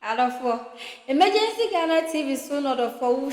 Adɔfoɔ, Emergency Ghana TV so na ɔdɔfoɔ wo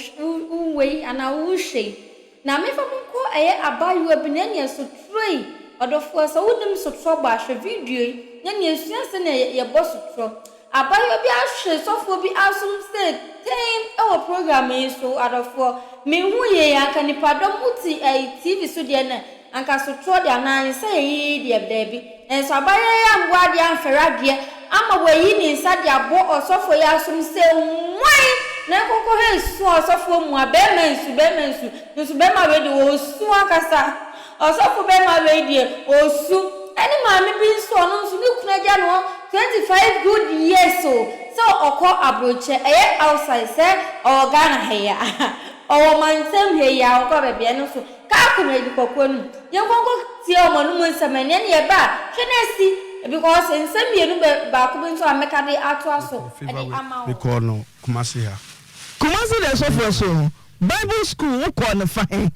wo wei anaa wo hwɛ yi. Na mefa mo nkɔ ɛyɛ abaayewa bi na ɛneɛ sotorɔ yi, ɔdɔfoɔ sɛ wonim sotorɔ bɔ a hwɛ video yi na neɛ sua sɛdeɛ yɛbɔ sotorɔ. Abaayewa bi ahwe sɔfoɔ bi asom sɛ tɛnn wɔ program yi so adɔfoɔ menhu yei anka nipadɔm mo te ɛyi TV so deɛ na anka sotorɔ deɛ anaa nsa yɛ yiyi deɛ daabi nanso abaayewa yi amboa adeɛ amfɛre adeɛ ama wayi ne nsa de abɔ ɔsɔfoɔ yi asom sɛ nwan na nkɔkɔ hɛ nsu a ɔsɔfoɔ mua bɛɛma nsu bɛɛma nsu nso bɛɛma wei deɛ ɔsu ankasa Ɔsɔfo bɛma wei deɛ ɔsu. Ɛne maame bi nso ɔno nso ne kunu agya no 25 good years o sɛ ɔkɔ abrokyɛ ɛyɛ outside sɛ ɔwɔ Ghana ha yi a ɔwɔ mantam ha yi a ɔnkɔ baabi ɛno nso kaa kɔ no adi kɔkɔɔ no mu yɛnkɔ nkɔ tie wɔn anum nsɛm ɛneɛ ne yɛba a hwɛ na asi because nsɛm mmienu bɛ baako bi nso a mɛka de atoa so Mekɔɔ de ama wo. Mekɔɔ no Kumasi ha. Kumasi deɛ sɔfo ɛso bible school wokɔɔ no fa he?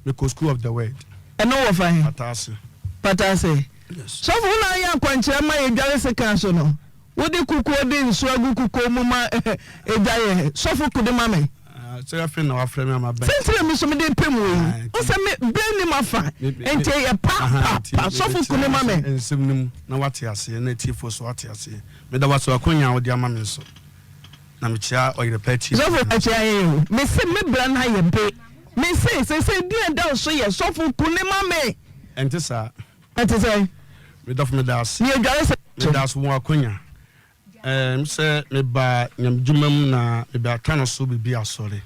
Me kɔ school of the word. Ɛno wɔ fa he? Pataase. Pataase. Yes. Sɔfo wo na ayɛ akwankyerɛ ma yɛ dware sekan so no? Wo de kukuo de nsuo agu kukuo mu ma edwa yɛ? Sɔfo ku de ma me. Ah, sɛ afei na wafrɛ me ama bɛn. Sentire mi so me de pem wo yi. Wo sɛ me bere ni ma fa. Nti ɛyɛ pa pa pa. Sɔfo ku de ma me. Nsɛm no mu na wate aseɛ na atiefoɔ so ate aseɛ. Meda wo ase wɔ akwanya a wode ama me nso. Na mekyea ɔyere pa tie. Sɔfo akyea yɛn o. Me se me bra no ayɛ be. Me se sesei din a ɛda wo so yɛ sɔfo ku ne ma me. Ɛnte saa. Ɛte sɛn? Me dɔfo meda ase. Me adware sɛ. Meda ase wɔ akwanya. Ɛɛm sɛ meba nyamedwuma mu na mebɛaka no so biribi asɔre.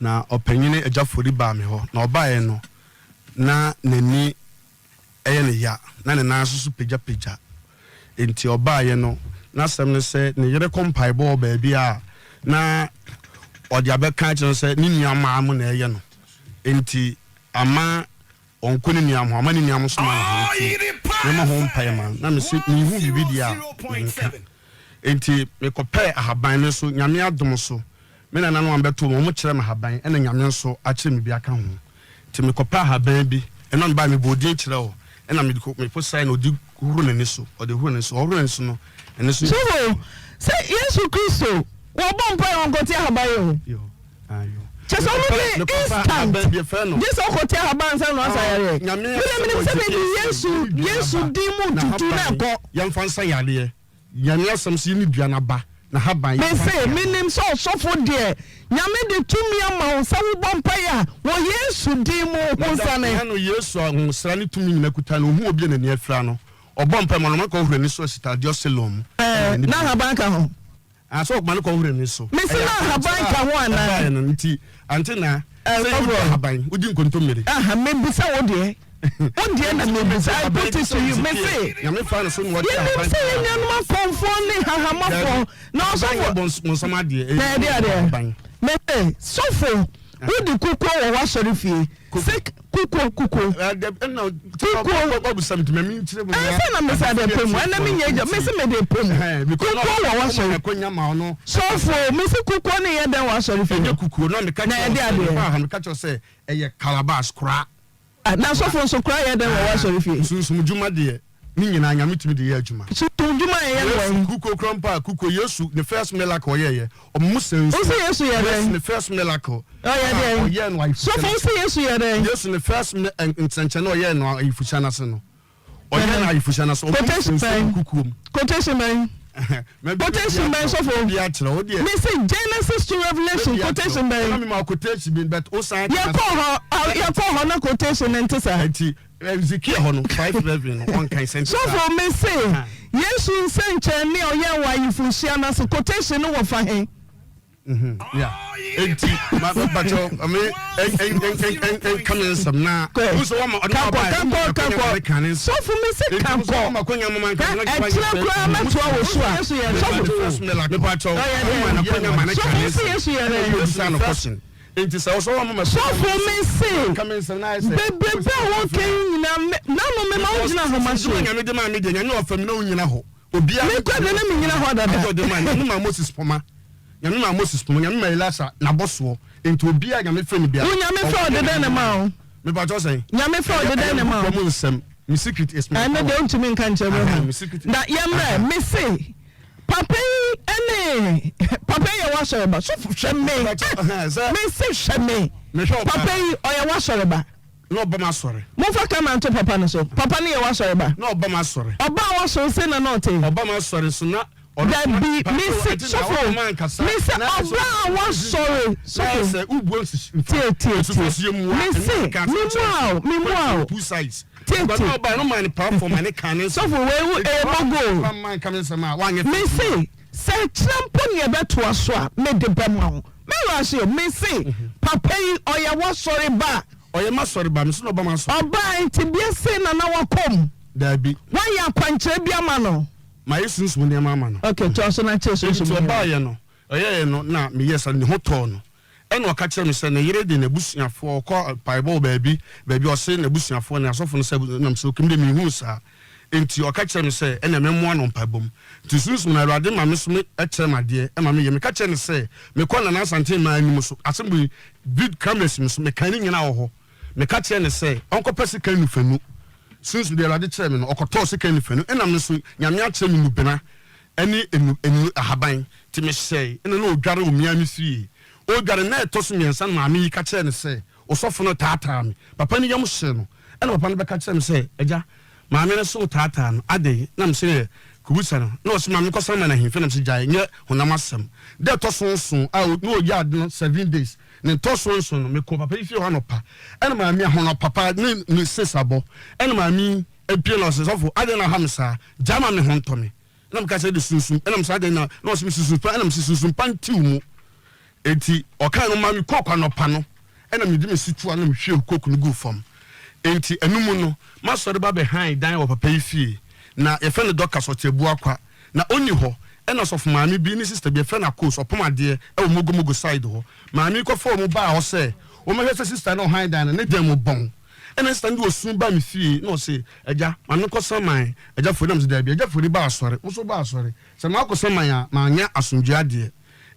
Na ɔpanyini Agya Fori baa me hɔ. Na ɔbaeɛ no na n'ani yɛ no ya na ne nan nso so pagyapagya. Enti ɔbaeɛ no, n'asɛm ne sɛ ne yere kɔ mpaebɔ wɔ baabi a na ɔde abɛka akyerɛ no sɛ ne nua mmaa mo na ɛyɛ no. Enti ama ɔnkɔ ne nua ho, ama ne nua mo soma ne ho nti memmɔ ho mpaeɛ ma no. Na mese menhu biribi deɛ a menka. Enti mekɔpɛɛ ahaban, me nso Nyame adom so Me nananom ambɛto me, wɔkyerɛɛ me ahaban, ɛna Nyame nso akyerɛ me bi aka ho. Nti mekɔpɛɛ ahaban bi, ɛna mebae mebɔɔ din kyerɛɛ wo, ɛna mede kɔ, meposae na ɔde horo n'ani so, ɔde horo n'ani so, ɔhoro n'ani so no, n'ani so. Sɔfo, sɛ Yesu Kristo wɔbɔ mpae a ɔnkɔte ahaban o. Yo, ah, yo. Kyɛ sɛ ɔno Mekɔpɛ, de mekɔpɛ instant, ahaban bi, yɛfrɛ no. gye sɛ ɔkɔte ahaban ansa na wasa Ah, yareɛ. Nyame Me deɛ asɛm menim wɔ sɛ mede Ezekiel Yesu, sɛ, dua Yesu n'aba, din mu tutu na n'ahaban, ɛkɔ. yɛmfa nsa yareɛ. Nyame asɛm se yɛnni dua no aba, n'ahaban, yɛmfa Mese, nsa yareɛ. menim sɛ ɔsɔfo deɛ, Nyame de tumi ama wo sɛ wobɔ mpaeɛ a, wɔ Yesu din mu, wo Na da nsane. na no Yesu a ahosra ne tumi nyina kuta no, ohuu obi a n'ani afira no, ɔbɔɔ mpae ma no, ɔma no kɔhohoro n'ani so asitadeɛ ɔsilon mu, ɛna Ɛɛ, n'ani na buee. ahaban ka ho? Ah, sɛ ɔma no kɔhohoro n'ani so. Mese Ɛyɛ na ahaban akwankyerɛ ka ho a anaa? ɛbaeɛ no nti, ante na Ɛɛ, sɛ wodi ɔbɔ. ahaban, wodi nkontommire. Aha, mebisa wo deɛ. Wo deɛ na mebisa, I put it to you, mese, Nyame faa no so na ɔde yɛnim ahaban sɛ kaa yɛn nuanom akɔmfoɔ ne hahamafoɔ, na Ahaban ɔsɔfo. yɛ bonsam adeɛ, ɛyɛ Na ɛde adeɛ. ahaban. Mese, sɔfo, wode kukuo wɔ w'asɔrefie, se kukuo, kukuo. Kukuo. Ɛnsɛ na mese adeɛ pɛ mu, ɛnɛ menyɛ agya, mese mede pɛ mu. Kukuo wɔ w'asɔre. Sɔfo, mese kukuo ne yɛ dɛn wɔ asɔrefie hɔ? Na ɛde adeɛ. Ɛyɛ calabash koraa. Na asɔfo nso koraa yɛ dɛn wɔ w'asɔrefie? Sunsum dwuma deɛ, ne nyinaa Nyame tumi de yɛ adwuma. Sunsum dwuma a yɛyɛ no wɔ Yesu he? kukuo koraa mpo a, kukuo, Yesu ne first miracle ɔyɛɛyɛ, ɔmo sɛ nsuo. Wo se Yesu yɛ dɛn? Yesu ne first miracle Ɔyɛ a dɛn? ɔyɛɛ no ayeforɔhyia Sɔfo no wo ase. se Yesu yɛ dɛn? Yesu ne first nsɛnkyerɛnne a ɔyɛɛ no ayeforɔhyia no ase no, Ɔyɛ no ayeforɔhyia no ase, ɔmo Quotation nsuo bɛn? gu kukuo mu. Quotation bɛn? Quotation bɛn sɔfo? Bi akyerɛ wo deɛ. Me se Genesis to Revelation quotation bɛn? Ɛna mi ma quotation bi but o san. Yɛkɔ hɔ yɛkɔ hɔ na quotation no nte saa. Nti Ezekiel hɔ no 5:11 no ɔnkan sɛ nte saa. Sɔfo me se Yesu nsɛnkyerɛnne a ɔyɛɛ wɔ ayeforɔhyia no ase quotation no wɔ fa he? Enti mepakyɛw me nka me nsɛm na nso wɔma ɔno Kakɔ ɔba kakɔ kakɔ sɔfo mi se kakɔ ɛkyerɛ koraa mɛtoa wɔ so a sɔfo mepakyɛw ɔyɛ dɛ sɔfo se Yesu yɛ dɛ bisa no question enti sɛ ɔsɔ wɔma ma sɔfo mi se bebrebe a wɔka yi nyinaa nanu mi ma wogyina ahoma so Nyame de maa mi deɛ Nyame ɔfɛ mi na wonyina hɔ obiara me kɔ de ne mi nyina hɔ dada ɔde maa Nyame maa Moses poma Nyame maa Moses poma, Nyame maa Elisha n'abɔsoɔ, enti obiara a Nyame frɛ no biara, Wo Nyame frɛ ɔde dɛn na ɛmaa wo? Mepakyɛw sɛn? Nyame frɛ ɔde dɛn na ɛmaa wo? Ɛyɛ mu nsɛm, me secret is my Ɛno power. deɛ wontumi nka nkyerɛ me Aha, ho. me secret. Na yɛmmrɛ, Aha. mese papa yi ne. Me papa yi yɛ w'asɔre ba. Sɔfo hwɛ me. Me se hwɛ me. Papa yi ɔyɛ w'asɔre ba. Na ɔba m'asɔre. Momfa camera nto papa no so. Papa no yɛ w'asɔre ba. Na ɔba m'asɔre. Ɔbaa w'asɔre sei na na ɔte. Ɔba m'asɔre so na. Dabi me se sɔfo me se ɔbaa w'asɔre sɔfo. Tie tie tie me se me mua o me mua o. Tie tie. Sɔfo wei wo ɛyɛ bogo o. Me se sɛ kyerɛ mpo ne yɛbɛtoa so a mede bɛma wo. Me rush o me se papa yi ɔyɛ w'asɔre ba. Ɔyɛ m'asɔre ba me se na ɔba m'asɔre. Ɔbaa nti bia sei na na wakɔ mu. Dabi. Woayɛ akwankyerɛ bi ama no. Mayɛ sunsum nneɛma ama no. Okay toa so na kyerɛ sunsum nneɛma. Nti ɔbaayɛ no ɔyɛɛ no na meyɛ sa ne ho tɔɔ no. Ɛnna ɔka kyerɛɛ me sɛ ne yere de n'abusuafoɔ ɔkɔ mpaebɔ wɔ baabi, baabi a ɔse n'abusuafoɔ ne asɔfo no sɛ, nam sɛ okay, me deɛ menhuu saa. Enti ɔka kyerɛɛ me sɛ ɛnneɛ memmoa no mpaebɔ mu. Nti sunsum no Awurade ma me so me kyerɛ me adeɛ ma meyɛ. Meka kyerɛɛ no sɛ mekɔ Nana Asante mmaa anim so, asɛm wei vid cameras mu so, mekaa ne nyinaa wɔ hɔ. Meka kyerɛɛ no sɛ ɔnkɔpɛ sekan nufanu. Sunsum deɛ Awurade kyerɛɛ me no, ɔkɔtɔɔ sekan nufanu, ɛnna me nso Nyame akyerɛ me nnubena ne enu enu ahaban, nti mehyɛe, ɛna na ɔdware wɔ me ara me fie. Ɔredware nna a ɛtɔ so mmiɛnsa no maame yi ka kyerɛɛ no sɛ, Osɔfo no taataa me. Papa no yam hyee no. Ɛna papa no bɛka kyerɛɛ me sɛ, Agya, maame no se wotaataa no, adɛn? Na mese, Ɛ, kɔbisa no. Na ɔse, Maame kɔsan ma no ahemfie. Na mese, Gyae, nyɛ honam asɛm. Da a ɛtɔ so nson a na ɔyɛ ade no seven days, ne ntɔ so nson no, mekɔɔ papa yi fie hɔ anɔpa. Ɛna maame ahonɔpapa ne ne sesabɔ, ɛna maame yi Ebia na ɔse, Sɔfo, adɛn na woha me saa? Gyae ma me ho ntɔ me. Ɛna meka sɛ, Ɛde sunsum. Ɛna mese, Adɛn na? Na ɔse, Mese sunsum pa. Ɛna mese, Sunsum pa nte wo mu. Enti ɔkae no ma me kooko anɔpa no, ɛna mede me sutua na mehwiee kooko no guu fam. Enti ɛno mu no, m'asɔre ba bɛhan dan wɔ papa yi fie. Na yɛfrɛ no Dorcas, ɔte Abuakwa. Na ɔnni hɔ. Ɛna sɔfo maame bi ne sista bi, yɛfrɛ no Akos, ɔpam adeɛ wɔ Mogomogo side hɔ. Maame yi kɔfaa wɔn baa hɔ sɛ wɔmmɛhwɛ sɛ sista no a ɔhan dan no, ne dan mu bɔn. Ɛna sista no de osu baa me fie na ɔse, Agya, ma menkɔ saman Agya Fori. Na mese, Daabi, Agya Fori ba asɔre, wo nso woba asɔre. Sɛ makɔ saman a, manyɛ asomdwoeɛ adeɛ.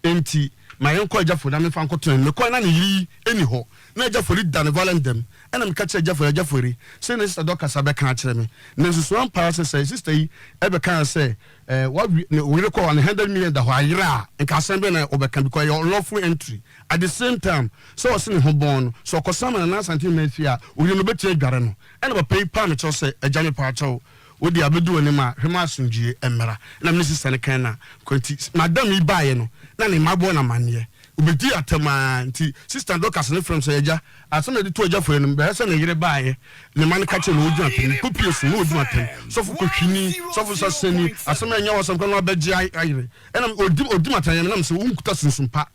Enti ma yɛnkɔ Agya Fori na memfa nkɔto n'anim. Mekɔeɛ na ne yere yi nni hɔ. Na Agya Fori da ne valɛndam. Ɛna meka kyerɛɛ Agya Fori, Agya Fori, sei na Sista Dorcas abɛka akyerɛ me. Na nsusuo ampa ara sɛ sɛ sista yi bɛkaa sɛ eh, wawe ne wo yere kɔ hɔ a ne hundred million da hɔ ayera a, nka asɛm bɛn na wobɛka because ɛyɛ unlawful entry. At the same time, sɛ ɔse ne ho bɔn no, sɛ ɔkɔsan ma Nana Asante Mmaa fie a, owie no obɛtumi adware no. Ɛna papa yi paa me kyɛw sɛ, Agya mepaakyɛw, wo deɛ abɛdu w'anim a, hwɛ ma asomdwie mmra. Ɛna me ne sister no kan na kɔ nti, madam yi baeɛ no, na ne mma bɔ no amanneɛ. Ɔbɛdii atɛm ara nti, sister Dorcas no frɛ me sɛ, Agya, asɛm a yɛde too agya Foyi no, bɛhwɛ sɛ ne yere baeɛ, ne mma no ka kyerɛɛ no, ɔdi atɛm, mekɔpie so na ɔdi m'atɛm, sɔfo kɔhwini, sɔfo sasani, asɛm a ɛnyɛ w'asɛm koraa na wabɛgye ayere. Ɛna ɔdi ɔdi m'atɛm, ɛyɛ me nam sɛ wonkuta sunsum pa.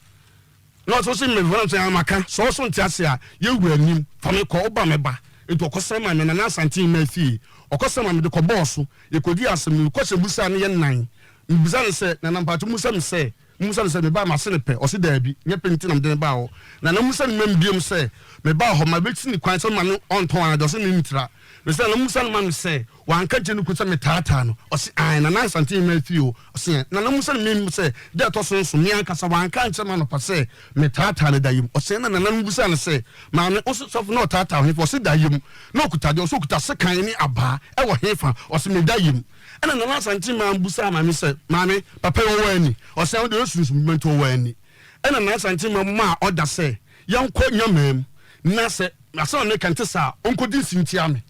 Na ɔsɛ ɔsɛ mmɛfo nam sɛ amaka sɛ ɔso nte ase a yɛwura anim fa me kɔ woba mɛba. Nti ɔkɔsɛn maa me Nana Asante mmaa fie. Ɔkɔsɛn maa me de kɔbɔɔ so. Yɛkɔdii asɛm no mekɔhyɛ busaa no yɛ nnan. Mebisa no sɛ Nana mpakyɛ musa me sɛ musa no sɛ mebaa mase no pɛ? Ɔse daabi nyɛ pɛ nti na mede no baa hɔ. Nana musa no mam biom sɛ mebaa hɔ mabɛsi ne kwan sɛ mema no ɔntɔn anaa deɛ ɔse mentira. Mese Nana musa no ma me sɛ Wanka nkyerɛ ne kunu sɛ metaataa no? Ɔse, Aane, Nana Asante mmaa fie o. Ɔse, Ɛɛ. Nana Musa ne me sɛ, Da a ɛtɔ so nson, me ankasa wanka ankyerɛ me anɔpa sɛ metaataa no dayɛ mu. Ɔse, Ɛnna Nana no bisaa no sɛ, Maame, wo se sɔfo na ɔtaataa wo hefa? Ɔse, Dayɛ mu. Na ɔkuta deɛ? Ɔse, Ɔkuta sekan ne abaa. Ɛwɔ hefa? Ɔse, Me dayɛ mu. Ɛnna Nana Asante mmaa bisaa maame sɛ, Maame, papa yi ɔwɔ ani? Ɔse, Ɛɛ, wo deɛ ɔyɛ sunsum dwuma nti ɔwɔ ani. Ɛnna Nana Asante mmaa maa ɔda sɛ, Yɛnkɔ Nyameam, na sɛ asɛm a meka nte saa a, ɔnkɔdi nse ntia me.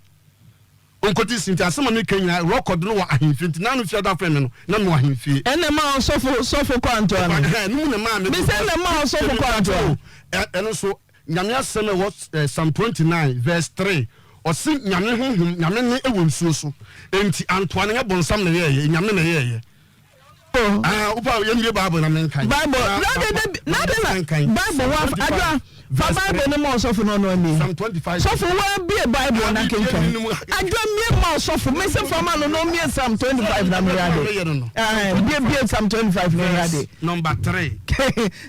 Onkoti si nti asɛm a meka nyinaa rɔkɔd no wɔ ahemfie nti naano fiada afrɛ me no na mewɔ ahemfie. Ɛna ɛmaa ɔsɔfo sɔfo kɔ antoa no. Ɛhɛn ɛno mu na ɛmaa me. Mesɛ ɛna ɛmaa ɔsɔfo kɔ antoa. Ɛno nso Nyame asɛm a ɛwɔ Psalm 29 verse 3 ɔse Nyame honhom Nyame nne wɔ nsuo so enti antoa no nyɛ bonsam na ɛyɛɛyɛ Nyame na ɛyɛɛyɛ. Ah, wopa yɛmmie Bible na menkan. Bible na de de na de na Bible wa adwa fa Bible no ma ɔsɔfo no ɔno amie. Sɔfo wa bie Bible na kenkan. Adwa mie ma ɔsɔfo me se fa ma no no mie Psalm 25 na mehwɛ ade. Ah, bie bie Psalm 25 na mehwɛ ade. Number 3.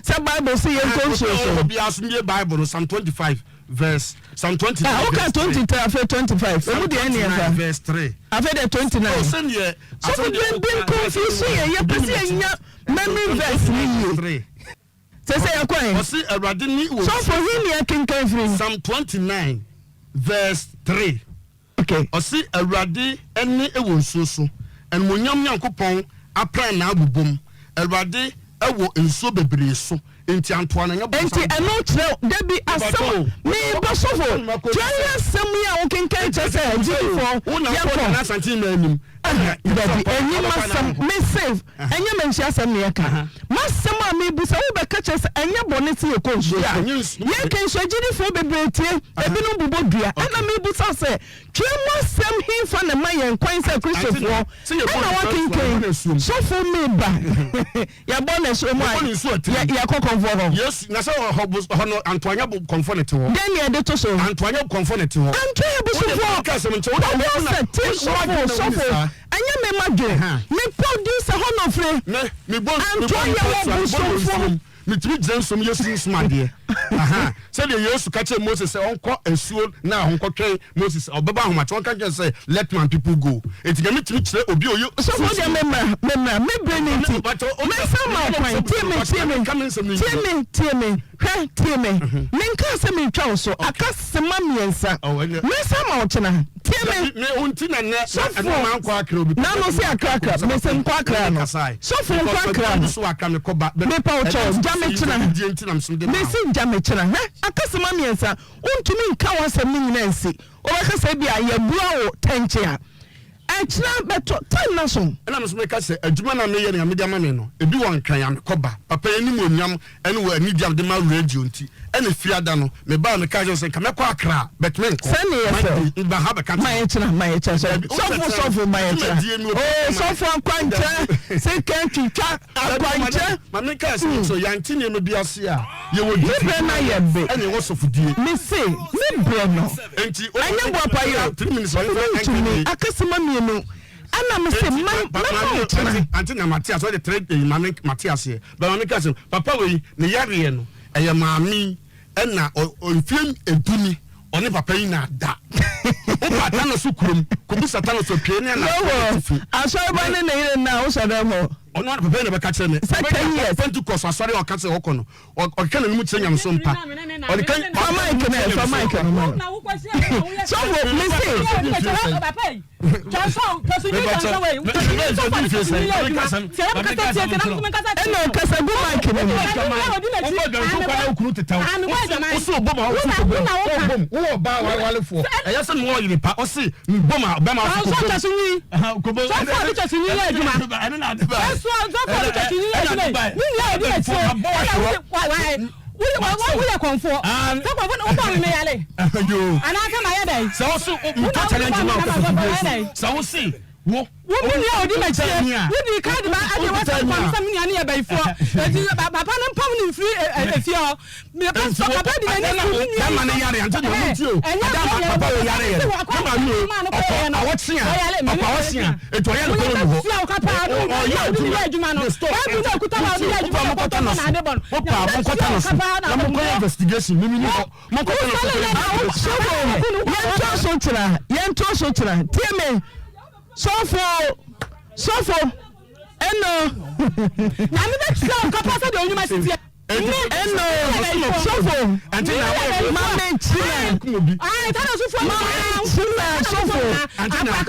Sɛ Bible se yɛnkɔ nsuo so. Obi aso mie Bible no Psalm 25. Verse Psalm 29 Ah, woka verse 3. 23 afei 25. Psalm Emu deɛ ɛne 29 ɛfa. verse 3. Afei deɛ 29. Oh, sɛdeɛ Sɔfo asɛm deɛ dwen bi woka nkonfuse yɛ yɛpɛ sɛ yɛnya memory verse ne yie. 3. Sɛ sɛ yɛkɔ ɛ. Ɔse Awurade ne wɔ Sɔfo he ne yɛkenkan firi. Psalm 29 verse 3. Okay. Ɔse Awurade nne wɔ nsuo so, Animuonyam Nyankopɔn aprannaa bobom, Awurade. wɔ nsuo bebree so, enti antoa no ɛnyɛ Enti bonsam dea. ɛno kyerɛ dabi Mepakyɛ asɛm o, meba sɔfo twerɛ yi asɛm yi a wokenkan kyerɛ sɛ agyidifoɔ Wo na wokɔ yɛkɔ Nana Asante Nyinaa anim Ah, ɛna dabi yɛsɛ ɔkɔ ɛnyi ɔbɛkɔ m'asɛm anaa me save ɛnyɛ manhyia asɛm ne yɛka m'asɛm a mebu sɛ wobɛka kyerɛ sɛ ɛnyɛ bɔne sɛ yɛkɔ nsuo Yeah, so ɛnyɛ nsuo. yɛka nsuo agyidifoɔ bebree tie ebinom bobɔ dua ɛna mebusa sɛ Twerɛ mu asɛm hefa na ɛma yɛn kwan sɛ Kristofoɔ ɛna woakenkan sɔfo meba yɛbɔ no asuo mu a yɛkɔ kɔmfoɔ hɔ. Yesu na sɛ ɔhɔ no Antoanya kɔmfoɔ ne te hɔ. Dɛn ne ɛde to so? Antoanya kɔmfoɔ ne te hɔ. Antoanya bosofoɔ kɔmfoɔ sɛ tie sɔfo sɔfo ɛnyɛ me ma dwen me producer hɔ na ɔfiri Antoanya wɔ bosomfoɔ. Metumi gyina nsuom yɛ sunsum adeɛ. Aha. Sɛdeɛ Yesu ka kyerɛɛ Moses sɛ ɔnkɔ asuo Nile ho nkɔtwɛn Moses, ɔbɛba ahomakye, ɔnka nkyerɛ no sɛ, Let my people go. Enti Nyame tumi kyerɛ obi a ɔyɛ Sɔfo deɛ sunsum. me mmra, me mmra, me bere no nti, mensan ma wo kwan. Tie me, tie me, tie me, tie me, hwɛ, tie me. Menkaa sɛ meretwa wo so, aka sema mmiɛnsa. Mensan ma wo kyena. Tie me. Sɔfo, n'ano se akrakra, mese nkɔ akra no. Sɔfo nkɔ akra no. Mepa wo kyɛw, gya me kyena. Mese gya me kyena. Hwɛ, aka sema mmiɛnsa, wontumi nka w'asɛm no nyinaa nsi. Wobɛka sɛ ebia yɛabua wo tɛnkye a, ɛkyena bɛtɔ time no aso. Ɛna me nso meka sɛ, Adwuma no a meyɛ no a mede ama me no, ebi wɔ Nkran a mekɔ ba. Papa yi animuonyam ne wɔ anigye a mede ma radio nti, ɛna Fiada no, mebaa a mekaa kyerɛɛ no sɛ nka mɛkɔ Accra, but menkɔ. Sɛnea yɛ sɛ. Monday, meba ha bɛka Ma kyerɛ yɛ kyena, ma yɛ kyena, Dabi, wo sɔfo, sɛ sɔfo, ma yɛ kyena. dwumadie no obi Oo, ma sɔfo akwankyerɛ, sika twitwa, Dabi, ma akwankyerɛ. ma menka asɛm yi kyerɛ wo, yɛante nneɛma bi ase a, yɛwɔ Me brɛ no ayɛ be. ɛna yɛwɔ sɔfodie. Me se, me brɛ no. Enti, Ɛnyɛ boapa yi o. 3 minutes, Wontumi, akasema mmienu. Ɛna me se, ma, mɛma wo kyena. Ante na mate ase ɔde tere eyi maame mate aseɛ bɛ maame ka sɛ papa wei ne yareɛ no ɛyɛ maame yi ɛna mfie 10 ni ɔne papa yi na ada woba tano so kurom kɔbisa tano so pie ne ɛna Lɔwɔ, asɔreba ne ne yere nna wosɔ dɛm hɔ. Ɔno ara papa yi na bɛka kyerɛ me Sɛ 10 years. Pentecost asɔre a ɔka sɛ ɔkɔ no ɔkeka n'anim kyerɛ nyamesom pa ɔde ka Fa mic no ɛ, fa mic no ma no. Sɔfo, me se. Ɛna ɔkasa gu mic no mu. Ɛyɛ sɛ mewɔ yere pa ɔse mbom a bɛma Woyɛ kɔnfoɔ sɛ kɔnfoɔ na wobɔ me meyale anaasɛ mayɛ dɛn? Sɛ wo se metɔ challenge ma wo sɛ wo se wo Wo me nua a ɔdi m'akyie wodii kan de ma de w'asɛm kɔɔ no sɛ me nua no yɛ bayifoɔ enti papa no mpam no mfiri efie hɔ. Mepɛ sɛ papa de n'ani si me nua yi so. Ɛnyɛ papa wɔ yare yɛ no maame o ɔkɔ awɔkye a ɔkɔ awɔkye a etu ɔyɛ no kɔn mu hɔ ɔyɛ adwuma no store wopa mo kɔtɔ na so wopa mo kɔtɔ na so na mo kɔ investigation mimi ni hɔ mo kɔtɔ na so. Sɔfo, yɛntoa so kyerɛ, yɛntoa so kyerɛ, tie me. Sɔfo sɔfo ɛno. Nyame bɛ tua wo ka paa sɛ deɛ onyuma si teɛ. Ɛno sɔfo mame kyerɛ mame kyerɛ sɔfo 0322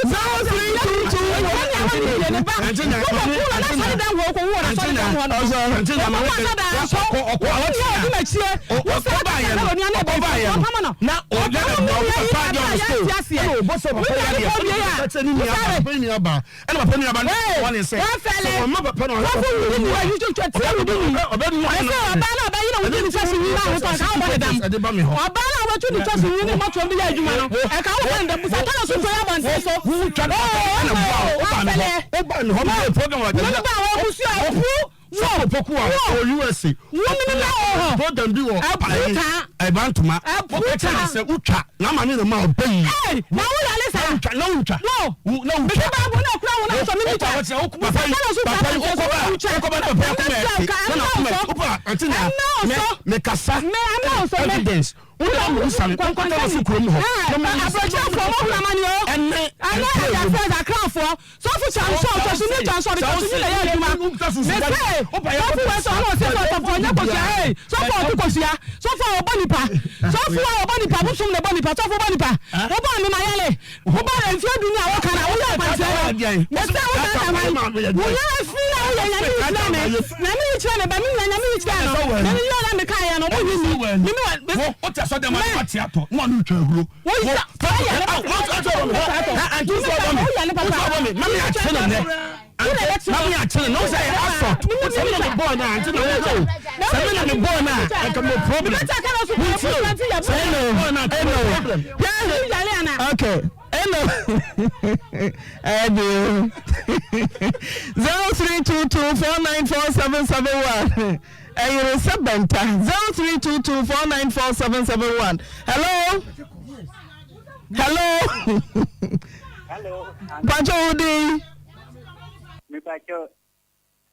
Ɔsɔ. Ɛna papa nua ba no wɔ ne sɛ sɛ wɔn ma papa no ɔhwɛ papa no mu a ɔbɛ mu Ɔbaa no ɔbɛyi na wodi ne twɛso nwi na ahotɔ ɛka wobɔ ne dam. Ɔbaa no a wɔtwi ne twɛso nwi ne mmɔtoam de yɛ adwuma no ɛka wobɔ ne dam. Busa tɔnɔ so ntoyɛ abɔnten so. Wotwa ne ɛna boa wo woba ne hɔ woba ne hɔ meyɛ program wɔ Wo ba wɔ busua apu Sɔfo Poku a ɔwɔ USA Wo mene na wɔ hɔ. Program bi wɔ Apu taa. Ɛbantoma. Apu Wɔka kyerɛ taa. ne sɛ wotwa na ama ne na ma ɔbɛ yi. Ei, na wo yale saa. Na wotwa na wotwa. Wo. Wo na wotwa. Mese baabu na okura wo na wotwa mimi twa. Wopa wɔkyerɛ wo papa yi papa yi wokɔ ba wokɔ ba na papa yi akoma ɛte na na akoma ɛte wopa ante na me me kasa evidence wo na mo nsa me nkɔtɔ wɔ so kurom hɔ. Aburokyerefoɔ mo hunu amane o. Ɛne Ɛne ɛyɛ akrafoɔ. Sɔfo kyansɔ ɔtɔso ni kyansɔ ɔde kyansɔ ni na ɛyɛ adwuma. Mese sɔfo wɛ sɛ ɔno ɔse sɛ ɔtɔfo ɔnyɛ kosua ee sɔfo a ɔto kosua sɔfo a ɔbɔ nipa sɔfo a ɔbɔ nipa bosom na ɛbɔ nipa sɔfo bɔ nipa wobɔ me ma yale wobɔ mfie du ni a woka na woyɛ akwankyerɛ no mese wo na na hwan woyɛ afi na woyɛ nyame. kyerɛ me. Nyame yi kyerɛ me ba me nua Nyame yi kyerɛ no. Me me yɛ na me ka yɛ no mo nyi ni. Me me wa. Wo wo te asɔ dɛm a na wate atɔ na wano twa ahuro. Wo wo sa papa yɛ ne aw papa. wo sɔ bɔ me anti wo sɔ bɔ me Wo yɛ ne wo papa. sɔ bɔ me na me akye no nɛ. Wo na yɛ Na me akye no na wo sɛ yɛ assault. Sɛ me na me bɔɔ no a anti na wo sɛ sɛ me na me bɔɔ no a anka mo problem. Wo nti o sɛ me na me bɔɔ no a anka mo problem. Okay. Hello. Ɛde 0322494771 ɛyere sɛ bɛnta 0322494771 hello hello Hello. Pacho wo din? Me pacho,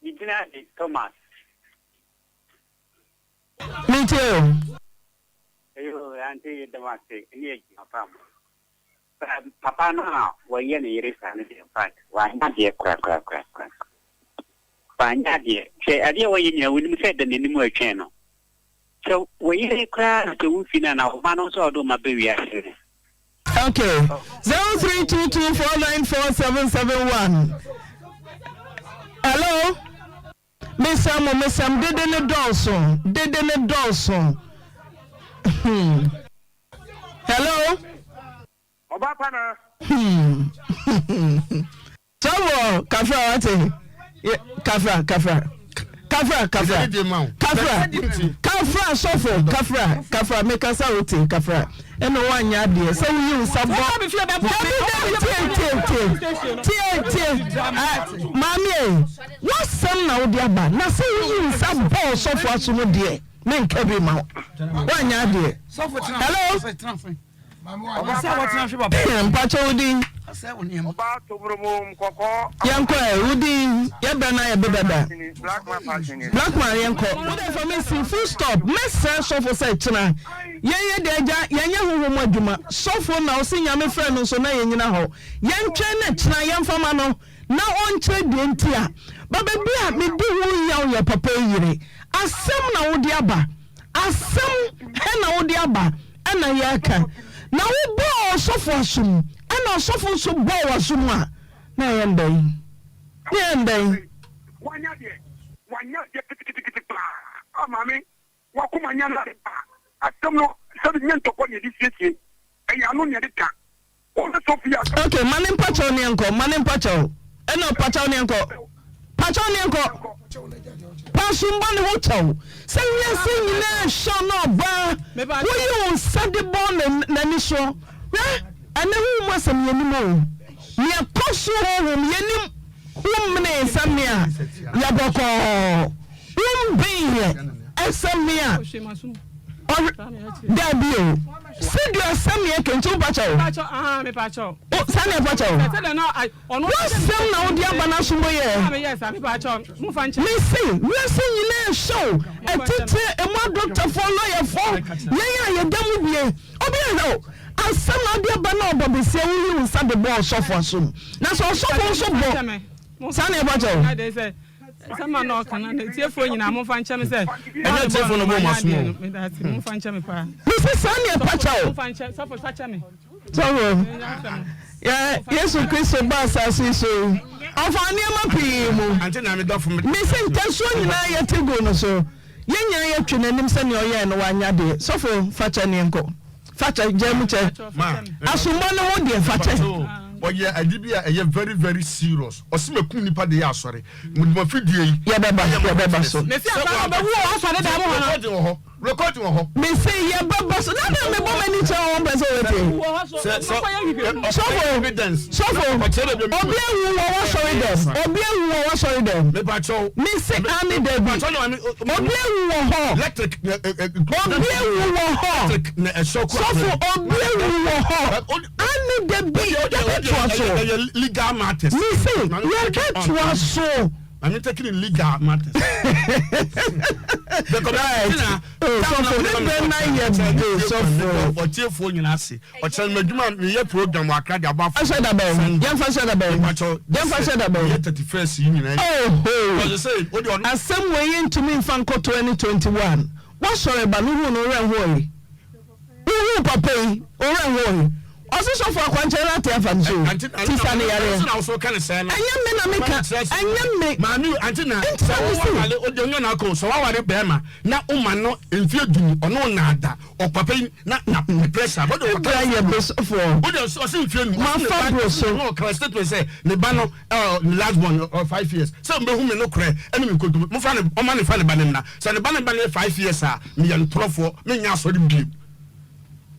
me gyina de Thomas. Me tie o. Eyo, ante yɛ dɛm ase ne adwuma pa mo. Papa no a wɔyɛ ne yere saa no deɛ in fact wanyɛ adeɛ korakorakorakora. Wanyɛ adeɛ. Hwɛ adeɛ a wɔyɛ nyinaa wonim sɛ ɛda n'anim a ɛtwɛn no. Sɛ wo yere koraa na sɛ womfi no anaa wo ba no nso a ɔde wo ma ba wiase no. Okay, 0322494771. Hello. Mesrɛ mo, mesrɛ mo, dede no dɔɔso, dede no dɔɔso. Hmm. Hello. Ọba pa na. Hmm. Sɔfo kafra wate. Kafra kafra. Kafra kafra. Kafra kafra sɔfo kafra kafra mekasa wote kafra. Ɛna woanyɛ adeɛ sɛ woyi wo nsa bɔ dabi dabi tie tie tie tie tie maame e wasɛm na wode aba na sɛ woyi wo nsa bɔ ɔsɔfo aso no deɛ menka bi ma wo woanyɛ adeɛ hello mpakyɛ wo din yɛnkɔ ɛ wo din yɛbrɛ no ayɛ bedada Blackman yɛnkɔ wo deɛ fa me si full stop mɛsrɛ sɔfo sɛ kyena yɛnyɛ deɛ agya yɛnyɛ honhom mu adwuma sɔfo na ɔse nyame frɛ no nso na yɛnyina hɔ yɛntwɛn na kyena yɛmfa ma no na ɔnkyerɛ deɛ nti a ba baabi a medi ho yaw yɛ papa yi yere asɛm na wode aba asɛm na wode aba ɛna yɛreka na wobɔɔ ɔsɔfo asom ɛna ɔsɔfo nso bɔɔ w'asom a na ɛyɛ ndɛn na ɛyɛ ndɛn. Wanya deɛ wanya deɛ kitikiti paa ah maame wakoma nya no ade paa asɛm no sɛbi nyɛ ntɔkwa na yɛde siesie ɛyɛ ano na yɛde ka wo ne sɔfo yi asɛm. Ok ma ne mpakyɛw ne yɛnkɔ ma ne mpakyɛw ɛna ɔpakyɛw ne yɛnkɔ pakyɛw ne yɛnkɔ Pasombɔ ne ho kyɛw sɛ wiase nyinaa hwɛ na ɔbaa woyi wo nsa de bɔ n'ani soɔ hwɛ ɛnɛ honhom asɛm yɛnim o nea ɛkɔ so honhom yɛnim wo menee sɛ me a yɛ bɔkɔɔ wo mben yɛ ɛsɛ me a ɔhwɛ daabi o sɛdeɛ asɛm yɛ kɛnti wo pakyɛ o sɛdeɛ pakyɛ o wasɛm na wode aba no aso mo yɛ mese wiase nyinaa ɛhyɛ o atitire emu adɔktafoɔ lɔyɛfoɔ yɛn a yɛda mu bie obi ahwɛ o asɛm na wode aba na ɔbɔ besia woyi wo nsa de bɔ ɔsɔfo asom na sɛ ɔsɔfo nso bɔ saa na ɛpakyɛ o Sɛ ma na ɔka na tiefoɔ nyinaa momfa nkyɛ me sɛ ɛnyɛ tiefoɔ na ɔbɔ wɔn asom o. Medase momfa nkyɛ me paa. Mese saa ne ɛpa kyɛ o. Momfa nkyɛ sɔfo fa kyɛ me. Sɔfo yɛ Yesu Kristo ba asase yi so yi ɔfa nneɛma pii mu. Mese ntasuo nyinaa yɛte gu no so yɛn nyinaa yɛtwe n'anim sɛ nea ɔyɛɛ no wanyɛ adeɛ sɔfo fa kyɛ ne yɛnkɔ. Fakyɛ gyaa mu kyɛ. Asombɔ ne ho deɛ fakyɛ. Ɔyɛ ade bi a ɛyɛ very very serious. Ɔsi mɛ kum nipa de yɛ asɔre. Mo fidie yi. Yɛbɛba yɛbɛba so. Mesi akora no ɔbɛwu wɔ asɔre dan mu hɔ no. Recording wɔ hɔ. Recording wɔ hɔ. Mesi yɛbɛba so. Na na mebɔ m'ani kyerɛ wɔn pɛ sɛ wɔtie. Sɛ sɔfo sɔfo obi awu wɔ w'asɔre dɛm. Obi awu wɔ w'asɔre dɛm. Mesi ani dabi. Obi awu wɔ hɔ. Obi awu wɔ hɔ. Sɔfo obi awu wɔ hɔ. Ani dabi yɛbɛtoa so. Mese yɛbɛtoa so. I'm taking legal matters. Right. Sɔfo ne bɛ na yɛ de sɔfo. Ɔtiefoɔ nyinaa ase. Ɔkyerɛ no m'adwuma meyɛ program wɔ Accra de abɔ afɔ. Ahyɛ da bɛn? Yɛmfa hyɛ da bɛn? Yɛmfa hyɛ da bɛn? Yɛ 31st yi nyinaa. Oho! Asɛm wei yɛntumi mfa nkɔ 2021. Woasɔre ba no wohuu no wo werɛ hoɔe? Wohuu papa yi wo werɛ hoɔe? Ɔse sɔfo akwankyerɛ no ate afa no so o, ti sa no yareɛ. Ɛnyɛ me na meka, ɛnyɛ me. Maame o, ante na Nti sɛ na mese. woware o deɛ ɔnyɛ n'akɔ o, sɛ waware bɛɛma na woma no mfeɛ du ni, ɔne wo naada, ɔpapa yi na na pressure, wode ɔkɔtɔ Ebra yɛ me sɔfoɔ. Wode ɔse mfeɛ num, ɔse ne Mafa ba, bro so. na ɔka statement sɛ ne ba no ɛɛ ne last born ɔwɔ 5 years, sɛ ɔmbɛhu me nokorɛ ɛne me nkontompo, momfa ne, ɔma ne fa ne ba no mmra, sɛ ne ba no ba no yɛ 5 years a, meyɛ ntorɔfoɔ, menyɛ asɔre bio.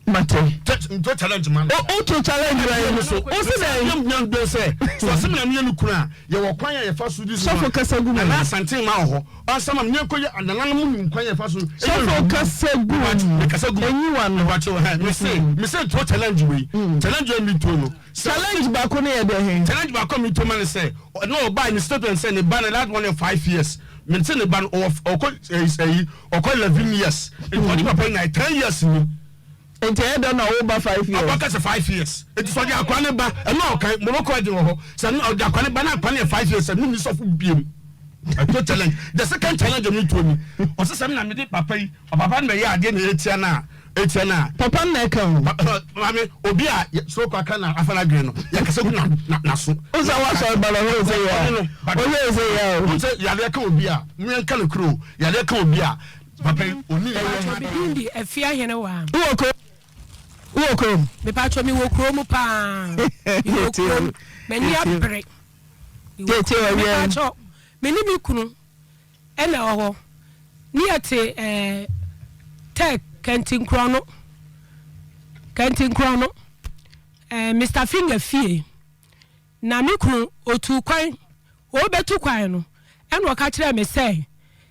Mate. Nto challenge ma no. O to challenge ma yi. O si dɛ. Yɛ nyɛ ndwen sɛ sɛ ɔsɛ mi na mi yɛ no kunu a yɛ wɔ kwan a yɛ fa so di so. Sɔfo kasa gu mu. Nana Asante ma wɔ hɔ. Ɔnsa ma mi yɛn kɔ yɛ nana no mu nim kwan yɛ fa so. Sɔfo kasa gu mu. Mi kasa gu mu. Enyi wa no. Mepakyɛw hɛ mi se mi se nto challenge wei. Challenge wei mi to no. Challenge baako no yɛ dɛ he? Challenge baako a mi to ma ne sɛ na ɔbaa ne statement sɛ ne ba no that one yɛ 5 years. Mi se ne ba no ɔwɔ ɔkɔ ɛyi ɔkɔ 11 years. Nti ɔde papa yi na 10 years ni. Nti ɛyɛ dɛn na ɔwo ba 5 years? Ɔba kasa 5 years. Nti sɛ ɔde akwa ne ba ɛna ɔkan Morocco ɛdi wɔ hɔ. Sɛ ɔde akwa ne ba na akwa ne yɛ 5 years sɛ mi ni sɔfo biem. Ɛto challenge. The second challenge mi to ni. Ɔsɛ sɛ mi na mi de papa yi ɔpapa no bɛ yɛ adeɛ na etia na etia na. Papa no na ɛka o. Maame obi a soko aka na afa n'adwene no yɛ kasa gu na na n'aso. O sɛ wasɔre ba na ɔyɛ ose yɛ a ɔyɛ ose yɛ o. N sɛ yadeɛ ka obi a mi yɛn ka no kuro yadeɛ ka obi a papa yi oni. Mepatwɔ me din de Afia Henewaa. Wowɔ kurom? Wowɔ kurom? Mepatwɔ me wɔ kurom paa. Me wɔ kurom. M'ani abere. Me wɔ kurom. Mepatwɔ me ne me kunu ɛna ɛwɔ hɔ. Ne yɛ te ɛɛ Tech Kɛntinkorɔno. Kɛntinkorɔno ɛɛ Mister Finger fie. Na me kunu otuu kwan, ɔrebɛtu kwan no, ɛna ɔka kyerɛɛ me sɛ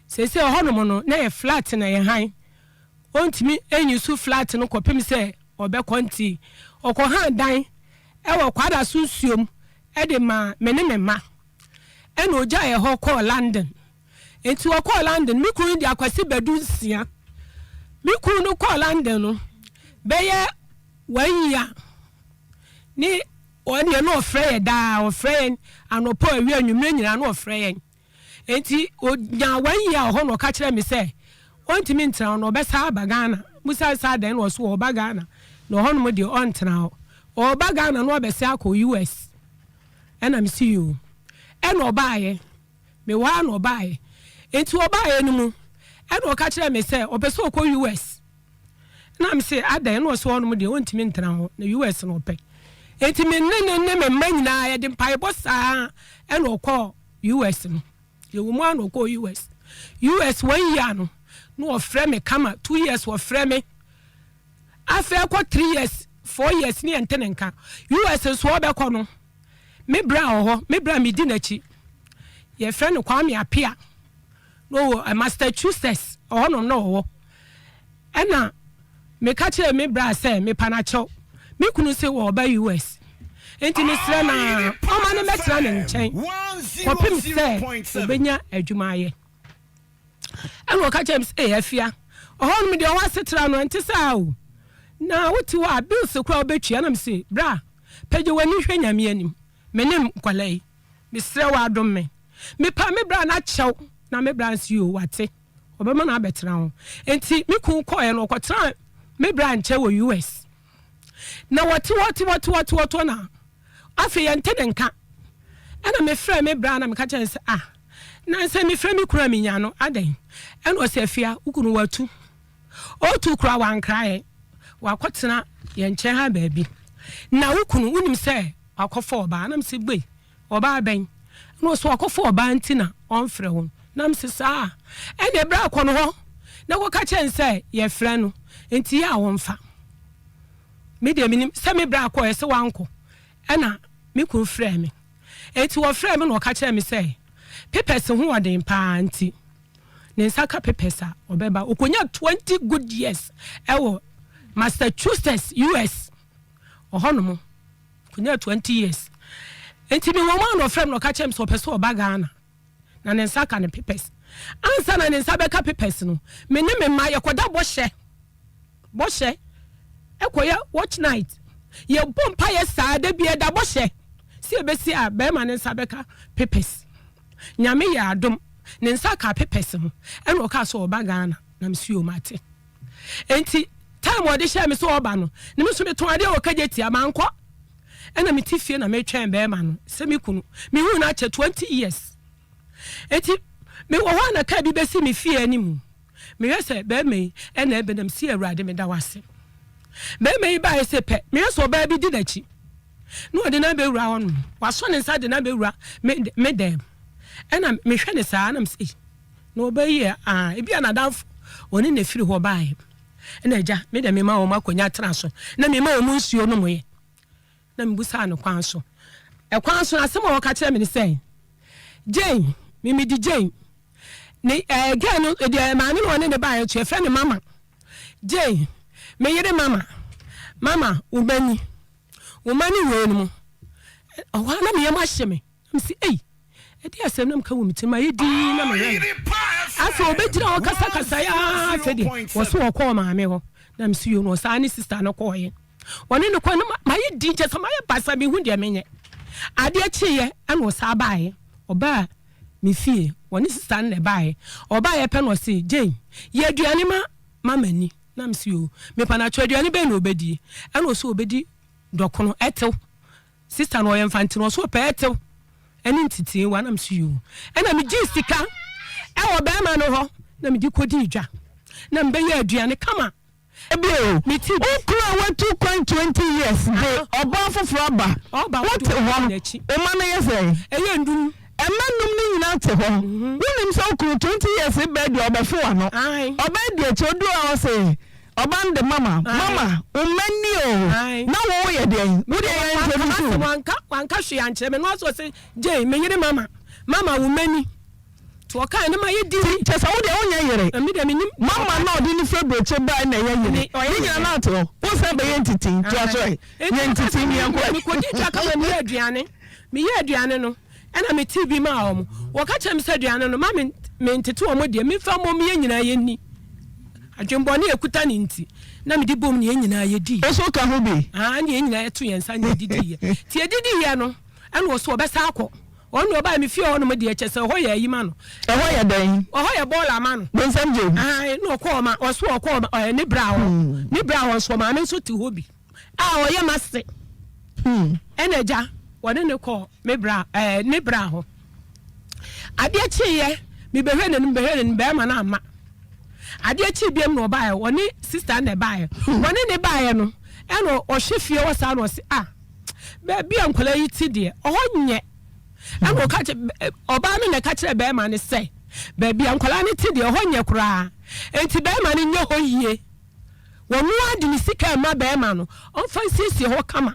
seesei ɛhɔnom no na ɛyɛ flat na ɛyɛ hann, ɔntumi nyi so flat no kɔpem sɛ ɔbɛkɔ nti ɔkɔhaa dan wɔ Kwadaso nsuom de maa me ne me mma. Ɛna ɔgyaee hɔ kɔɔ London. Nti ɔkɔɔ London, me kunu de Akwasi Badu nsia. Me kunu no kɔɔ London no bɛyɛ one year ne Ɔno deɛ na ɔfrɛ yɛn daa, ɔfrɛ yɛn anɔpa, awia, anwummerɛ nyinaa na ɔfrɛ yɛn. Enti ɔnyaa one year wɔ hɔ na ɔka kyerɛɛ me sɛ ɔntumi ntena hɔ na ɔbɛsan aba Ghana. Mebisaa no sɛ adɛn na ɔse ɔreba Ghana na ɔhɔnom deɛ ɔntena hɔ. Ɔreba Ghana na wabɛsan akɔ US. Ɛna mese yoo. Ɛna ɔbaeɛ. Mewɔ ha na ɔbaeɛ. Enti ɔbaeɛ no mu ɛna ɔka kyerɛɛ me sɛ ɔpɛ sɛ ɔkɔ US. Ɛna me se adɛn? Ɛna ɔse hɔnom deɛ ɔntumi ntena hɔ, na US na ɔpɛ. Enti me ne no ne me mma nyinaa yɛde mpaebɔ saa ɛna ɔkɔɔ US no. Yɛwɔ mu ara na ɔkɔɔ US. US one year no, na ɔfrɛ me kama, 2 years ɔfrɛ me. Afei ɛkɔ 3 years, 4 years ne yɛnte ne nka. US nso ɔbɛkɔ no, me bra wɔ hɔ, me bra medi n'akyi. Yɛfrɛ no Kwame Apia. Na ɔwɔ Massachusetts, ɔhɔnom na ɔwɔ. Ɛna meka kyerɛɛ me bra sɛ mepa no akyɛw. Me kunu se ɔreba US. Enti mesrɛ no ara ɔmma no mmɛtena ne nkyɛn kɔpem sɛ ɔbɛnya adwuma ayɛ. Ɛna ɔka kyerɛɛ me sɛ, Ee Afia, ɔhɔnom deɛ ɔwɔ asetra no ɛnte saa o. Na wote hɔ a bills koraa wobɛtua. Ɛna mese, Bra, pagya w'ani hwɛ Nyame anim. Me ne nkwadaa yi, mesrɛ wo adom me. Mepa me bra no akyɛw na me bra nso yoo wate. Ɔbɛma no abɛtena ho. Enti me kun kɔeɛ no, ɔkɔtenaa me bra nkyɛn wɔ US. Na wɔte hɔ te hɔ te hɔ te hɔ te hɔ na afei yɛnte ne nka. Ɛna mefrɛɛ me bra na meka kyerɛɛ no sɛ, ah, na sɛ mefrɛ me kunu a menya no, adɛn? Ɛna ɔsɛ Afia, wo kunu watu. Ɔretu koraa wankra yɛn. Wakɔtena yɛn nkyɛn ha baabi. Na wo kunu, wonim sɛ wakɔfa ɔbaa? Na mese, gbei. Ɔbaa bɛn? Ɛna ɔse wakɔfa ɔbaa nti na ɔmfrɛ wo. Na mese saa a, ɛneɛ bra kɔ no hɔ na kɔka kyerɛ no sɛ yɛfrɛ no nti yɛ a ɔmfa. Me deɛ menim sɛ me bra kɔɛ sɛ wankɔ ɛna me kunu frɛɛ me. Nti ɔfrɛɛ me na ɔka kyerɛɛ me sɛ papers ho ɔden paa nti ne nsa ka papers a ɔbɛba. Ɔkɔnya 20 good years ɛwɔ Massachusetts, US ɔhɔnom. Ɔnyaa 20 years. Nti mewɔ mu a na ɔfrɛ me na ɔka kyerɛ me sɛ ɔpɛ sɛ ɔba Ghana na ne nsa ka ne papers. Ansa na ne nsa bɛka papers no, me ne me mma yɛkɔda bɔhyɛ bɔhyɛ ɛkɔyɛ watch night. Yɛbɔ mpaeɛ saa da bi ɛda bɔhyɛ sɛ yɛbɛsi a bɛrima ne nsa bɛka papers. Nyame yɛ adom ne nsa ka papers no ɛna ɔkaa sɛ ɔba Ghana na mesi o mate. Nti. Time a ɔde hyɛɛ me sɛ ɔreba no, na me nso metɔn adeɛ wɔ Kagyetia, mankɔ. Ɛna mete fie na metwɛn bɛrima no sɛ me kunu. Mehuu no akyɛ 20 years. Enti mewɔ hɔ a na kaa bi bɛsi me fie anim. Mehwɛ sɛ bɛrima yi ɛna ɛbɛ na mesi Awurade meda wo ase. Bɛrima yi baeɛ sɛ pɛ, mehwɛ sɛ ɔbaa bi di n'akyi. Na ɔde no abɛwura hɔ nom. Wasɔ ne nsa de no abɛwura me, me dan mu. Ɛna mehwɛ no saa na mesɛ, na ɔbaa yi yɛ ah, ebi a n'adamfo ɔne na efiri hɔ baeɛ. Ɛna agya, me deɛ mema wɔn akonnwa tena so, na mema wɔn nsuo nomoeɛ. Na mebusaa no kwan so. Ɛkwan so no, asɛm a ɔka kyerɛ me ne sɛ, Jane, me medi Jane. Ne ɛɛ eh, girl no deɛ maame no ɔne ne baeɛ nso yɛfrɛ no mama. Jane, me yere mama, mama wo mma ni, wo mma ne wei no mu. Ɔhɔ a na me yam ahye me. Na mese, Ei, ɛdeɛn asɛm na meka wɔ me tirim? Ayɛ dinn na mehwɛ no. Afei ɔbɛgyina hɔ kasakasaeɛ ara, afei deɛ wɔse ɔkɔɔ maame hɔ. Na mese, Yoo, na ɔsaa ne sista no kɔeɛ. Ɔne no kɔeɛ no, mayɛ dinn, kyerɛ sɛ mayɛ basaa, menhu deɛ menyɛ. Adeɛ kyeeɛ ɛna ɔsaa baeɛ. Ɔbaa me fie, ɔne sista no na ɛbaeɛ. Ɔbaeɛ pɛ na ɔse, Jane, yɛ aduane ma mama ni. Na mese, Yoo, mepa no akyɛw, aduane bɛn na ɔbɛdie? Ɛna ɔse ɔbɛdi dɔkono, ɛtew. Sister no ɔyɛ mfantse no ɔse ɔpɛ ɛtew ɛne ntsetsee wa na mese yoo ɛna me gyee sika ɛwɔ bɛɛma no hɔ na mede kɔdii dwa na me bɛyɛɛ aduane kama Bio, me ti wo kunu a watu kwan 20 years de ɔbaa foforɔ aba, ɔba wote hɔ, wo mma no yɛ sɛn? Ɛyɛ nnum. Mma nnum no nyinaa te hɔ. Wonim sɛ wo kunu 20 years bɛɛ deɛ ɔbɛfe w'ano, ɔbɛɛ di akyi, ɔduru hɔ a ɔse, Ɔba no de mama, mama, wo mma ni o, na wo wo yɛ deɛn? Wo deɛ yɛ introduce wo. Wanka, wanka hwee ankyerɛ me, na ɔsɛ ɔsɛ Jane, me yere mama, mama wo mma ni. Nti ɔkae no ma yɛ di. Nti kyɛ sɛ wo deɛ wonyɛ yere? Me deɛ menim. Mama na ɔde ne firi aburokyire bae na ɛyɛ yere. Ne nyina na ate hɔ. Wo san bɛyɛ ntiti, toa so ɛ. Yɛ ntiti ne yɛnkɔ ɛ. Mekɔdi dwa kama meyɛ aduane, meyɛ aduane no. Ɛnna metee bi maa wɔn. Wɔka kyerɛɛ me sɛ aduane no, mma mentete wɔn deɛ, memfa mmom yɛn nyinaa yɛnni. Adwemmɔne a ɛkuta no nti, na mede bom ne yɛn nyinaa yɛdiiɛ. Wo nso woka ho bi? Aane, yɛn nyinaa yɛtoo yɛn nsa na yɛdidiiɛ. Nti yɛdidiiɛ no, ɛnna ɔse ɔbɛsan akɔ. Ɔno deɛ ɔbaeɛ me fie hɔnom deɛ, kyerɛ sɛ ɛhɔ yɛ ayi ma no. Ɛhɔ yɛ dɛn? Ɛhɔ yɛ bɔɔla ma no. Bonsam gyem? Aane, na ɔkɔɔ ɔma, ɔse ɔkɔɔ ɔma, ɛɛ, ne bra hɔ. Ne bra hɔ nso, ɔmaame nso te hɔ bi. A ɔyɛ m'ase. Ɛna agya, wɔne no kɔɔ me bra ɛɛ ne bra hɔ. Adeɛ kyeeɛ, mebɛhwɛ n'anim, bɛhwɛ n'anim, bɛrima no amma. Adeɛ kyee biam na ɔbaeɛ, ɔne sista na ɛbaeɛ. Wɔne ne baeɛ no, ɛna ɔhwɛ fie hɔ saa na ɔse, ah, baabi a nkwadaa yi te deɛ, ɔhɔ nyɛ. Ɛna ɔka kyerɛ, ɔbaa no na ɛka kyerɛ bɛrima no sɛ, baabi a nkwadaa no te deɛ, ɔhɔ nyɛ koraa. Enti bɛrima no nyɛ hɔ yie. Wɔno ara de ne sika rema barima no ɔmfa nsiesie hɔ kama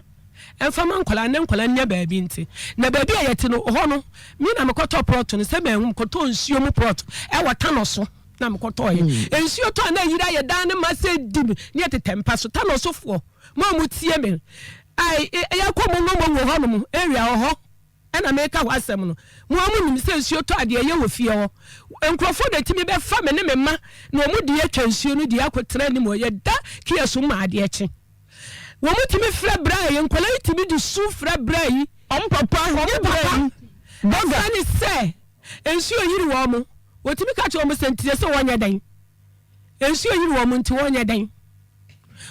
mfa ma nkwadaa no na nkwadaa no nya baabi nte. Na baabi a yɛte no, hɔ no, me na mekɔtɔ prɔto no, sɛ manhu, mekɔtɔɔ nsuo mu prɔto wɔ Tanɔ so na mekɔtɔeɛ. Nsuo tɔ a na ayiri ayɛ dan no ma sɛ dim ne yɛtetɛ mpa so. Tanɔ sofoɔ, mo a motie me, ai, yɛkɔ Mongomongo hɔnom area wɔ hɔ. Ɛna mereka hɔ asɛm no, mo ara monim sɛ nsuo tɔ a, deɛ ɛyɛ wɔ fie hɔ. Nkurɔfoɔ na ɛtumi bɛfa me ne me mma na wɔn de atwa nsuo no de akɔtena anim hɔ. Yɛda kiosk mu ma adeɛ kye. Wɔtumi frɛ bra yi, nkwadaa yi tumi de su frɛ bra yi. Wɔn papa, wɔn bra papa. yi, bɔga. Ɛsiane sɛ nsuo yiri wɔn, wɔtumi ka kyerɛ wɔn sɛ nti sɛ wɔnyɛ dɛn? Nsuo yiri wɔn nti wɔnyɛ dɛn?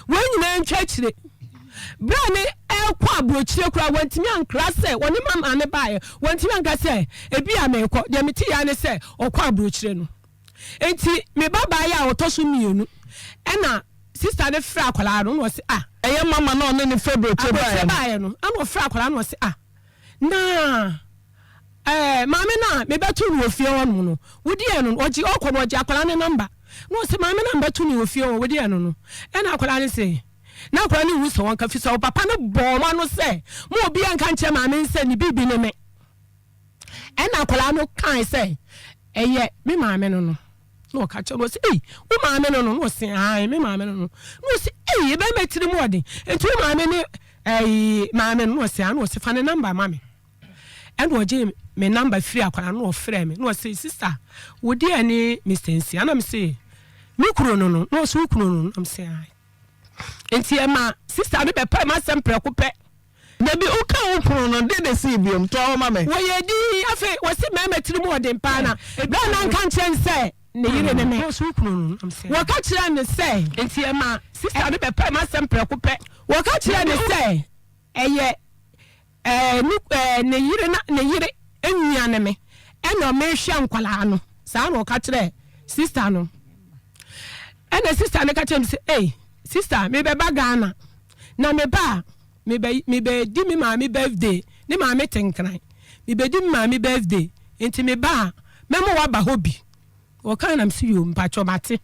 Wɔn nyinaa ntwa akyire. Berɛ a ne ɛrekɔ aburokyire koraa wɔntumi ankra sɛ wɔne ma maame baeɛ. Wɔntumi anka sɛ ebi a merekɔ. Deɛ mete yɛ ne sɛ ɔkɔ aburokyire no. Nti me ba baeɛ a ɔtɔ so mmienu ɛna sista no frɛ akwadaa no na ɔse ah. Ɛyɛ mama na ɔne ne firi aburokyire baeɛ no. Aburokyire baeɛ no ɛna ɔfrɛ akwadaa no na ɔse ah. Na ɛɛ maame no a mebɛto no wɔ fie hɔ nom no, wodi ɛno no, ɔgye ɔkɔ no ɔgye akwadaa no namba. Na ɔse maame no a mebɛto no wɔ fie hɔ, wodi ɛno no. Ɛna akwadaa no se, na akwadaa no nhu sɛ wɔnka fi sɛ ɔpapa no bɔɔ wɔn ano sɛ mo obiara nka nkyerɛ maame no sɛ ne biribi ne me. Ɛna akwadaa no kae sɛ ɛyɛ me maame no no. Na ɔka kyerɛ no ɔse ei wo maame no no na ɔse ae me maame no no na ɔse ei ebɛrima tiri mu ɔden nti wo maame ne ɛyi maame no na ɔse ae na ɔse fa ne namba ma me ɛna ɔgye me namba firi akwadaa no na ɔfrɛ me na ɔse sista wo deɛ ne Mr. Nsia na me se me kunu no no na ɔse wo kunu no na me se ae nti ɛma sista no bɛpɛ m'asɛm prɛko pɛ. Dabi, woka wo kunu no, deɛ na esii biom? Toa hɔ ma me. Wɔyɛ dinn, afei wɔse mmarima tiri mu ɔden paa na berɛ a na nka nkyerɛ no sɛ. ne yere ne me. Wɔka kyerɛɛ no sɛ. Enti ɛma sista no bɛpɛɛ m'asɛm prɛko pɛ. Wɔka kyerɛɛ no sɛ ɛyɛ ɛɛ ne ɛɛ ne yere na ne yere nua ne me ɛna mehwɛ nkwadaa no. Saa na ɔka kyerɛɛ sista no. Ɛna sista no ka kyerɛɛ me sɛ, ei sista mebɛba Ghana na meba a mebɛ mebɛdi me maame birthday, ne maame te Nkran, mebɛdi me maame birthday nti meba a mɛma woaba hɔ bi. Ɔkae na mese yoo mpakyɛw mate.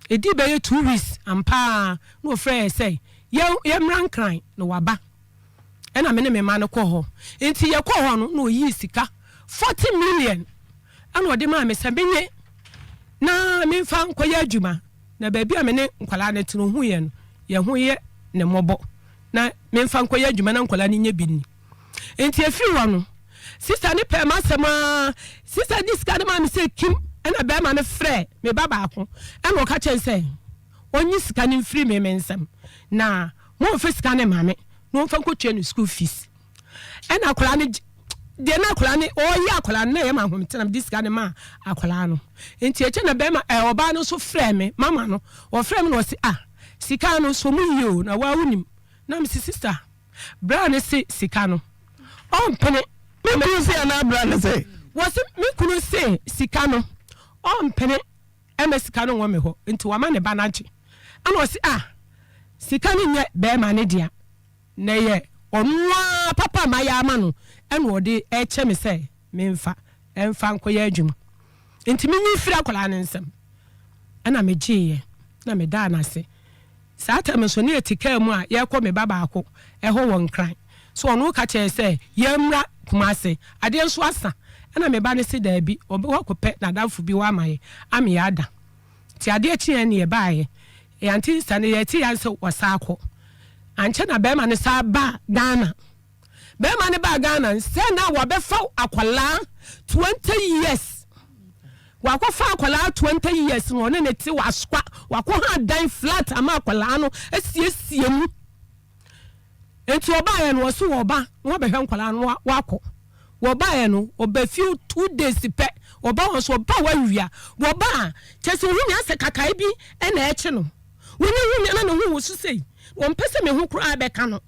Ɛdii bɛyɛ 2 weeks ampa ara na ɔfrɛɛ yɛ sɛ yɛ yɛmmra Nkran na waba. Ɛna me ne me mma no kɔɔ hɔ. Nti yɛkɔɔ hɔ no na ɔyii sika 40 million ɛna ɔde maa me sɛ menye na memfa nkɔyɛ adwuma na baabi a me ne nkwadaa no te no ɔhuiɛ no yɛn ho yɛ ne mmɔbɔ na memfa nkɔyɛ adwuma na nkwadaa no nyɛ bi nni. Nti ɛfiri hɔ no sista no pɛɛ m'asɛm ara. Sista de sika no maa me sɛ kim ɛna bɛrima no frɛɛ me ba baako ɛna ɔka kyerɛ no sɛ ɔnyi sika no mfiri me me nsam na momfa sika no mma me na ɔmfa nkɔtua ne school fees. Ɛna akwadaa no deɛ na akwadaa no ɔyɛ akwadaa no na ɛyɛ ma ahomete na mede sika no maa akwadaa no. Nti akyire na bɛrima ɛɛ ɔbaa no nso frɛɛ me mama no ɔfrɛɛ me na ɔse ah sika no so mu yie o na waa wonim na mese sister bra no se sika no ɔmpene. Me kunu se anaa bra no se? Wɔse me kunu se sika no ɔmpene ɛma sika no nwɔ me hɔ nti wama ne ba no agye ɛna ɔse ah sika no nyɛ bɛrima no dea na ɛyɛ ɔno ara papa a mayɛ ama no ɛna ɔde ɛkyɛ me sɛ memfa ɛmfa nkɔyɛ adwuma nti menyi mfiri akwadaa no nsam ɛna megyeeɛ na medaa no ase. Saa tam nso ne yɛte kaa mu a yɛrekɔ me ba baako hɔ wɔ Nkran. So ɔno ka kyerɛɛ sɛ yɛmmra Kumase. Adeɛ nso asa. Ɛna me ba no se daabi, ɔbɛkɔ akɔpɛ n'adamfo bi hɔ ama yɛn ama yɛada. Nti adeɛ kyeeɛ ne yɛbaeɛ. Yɛante nsa no, yɛte yɛn sɛ wasan akɔ. Ankyɛ na barima no san baa Ghana. Bɛɛma no baa Ghana no sɛ na wabɛfa akwadaa 20 years wakɔfa akwadaa 20 years na ɔne ne te wasoa wakɔ ha dan flat ama akwadaa no asiesie mu nti ɔbaeɛ no ɔso wɔba na wabɛhwɛ nkwadaa no wakɔ wɔbaeɛ no ɔba fie 2 days pɛ ɔba wɔn so ɔba wawia wɔba a kyɛ sɛ ohun asɛ kakae bi ɛna ɛkye no wɔnyɛ hu na ne ho wɔ so sei wɔn pɛ sɛ me ho koraa bɛka no.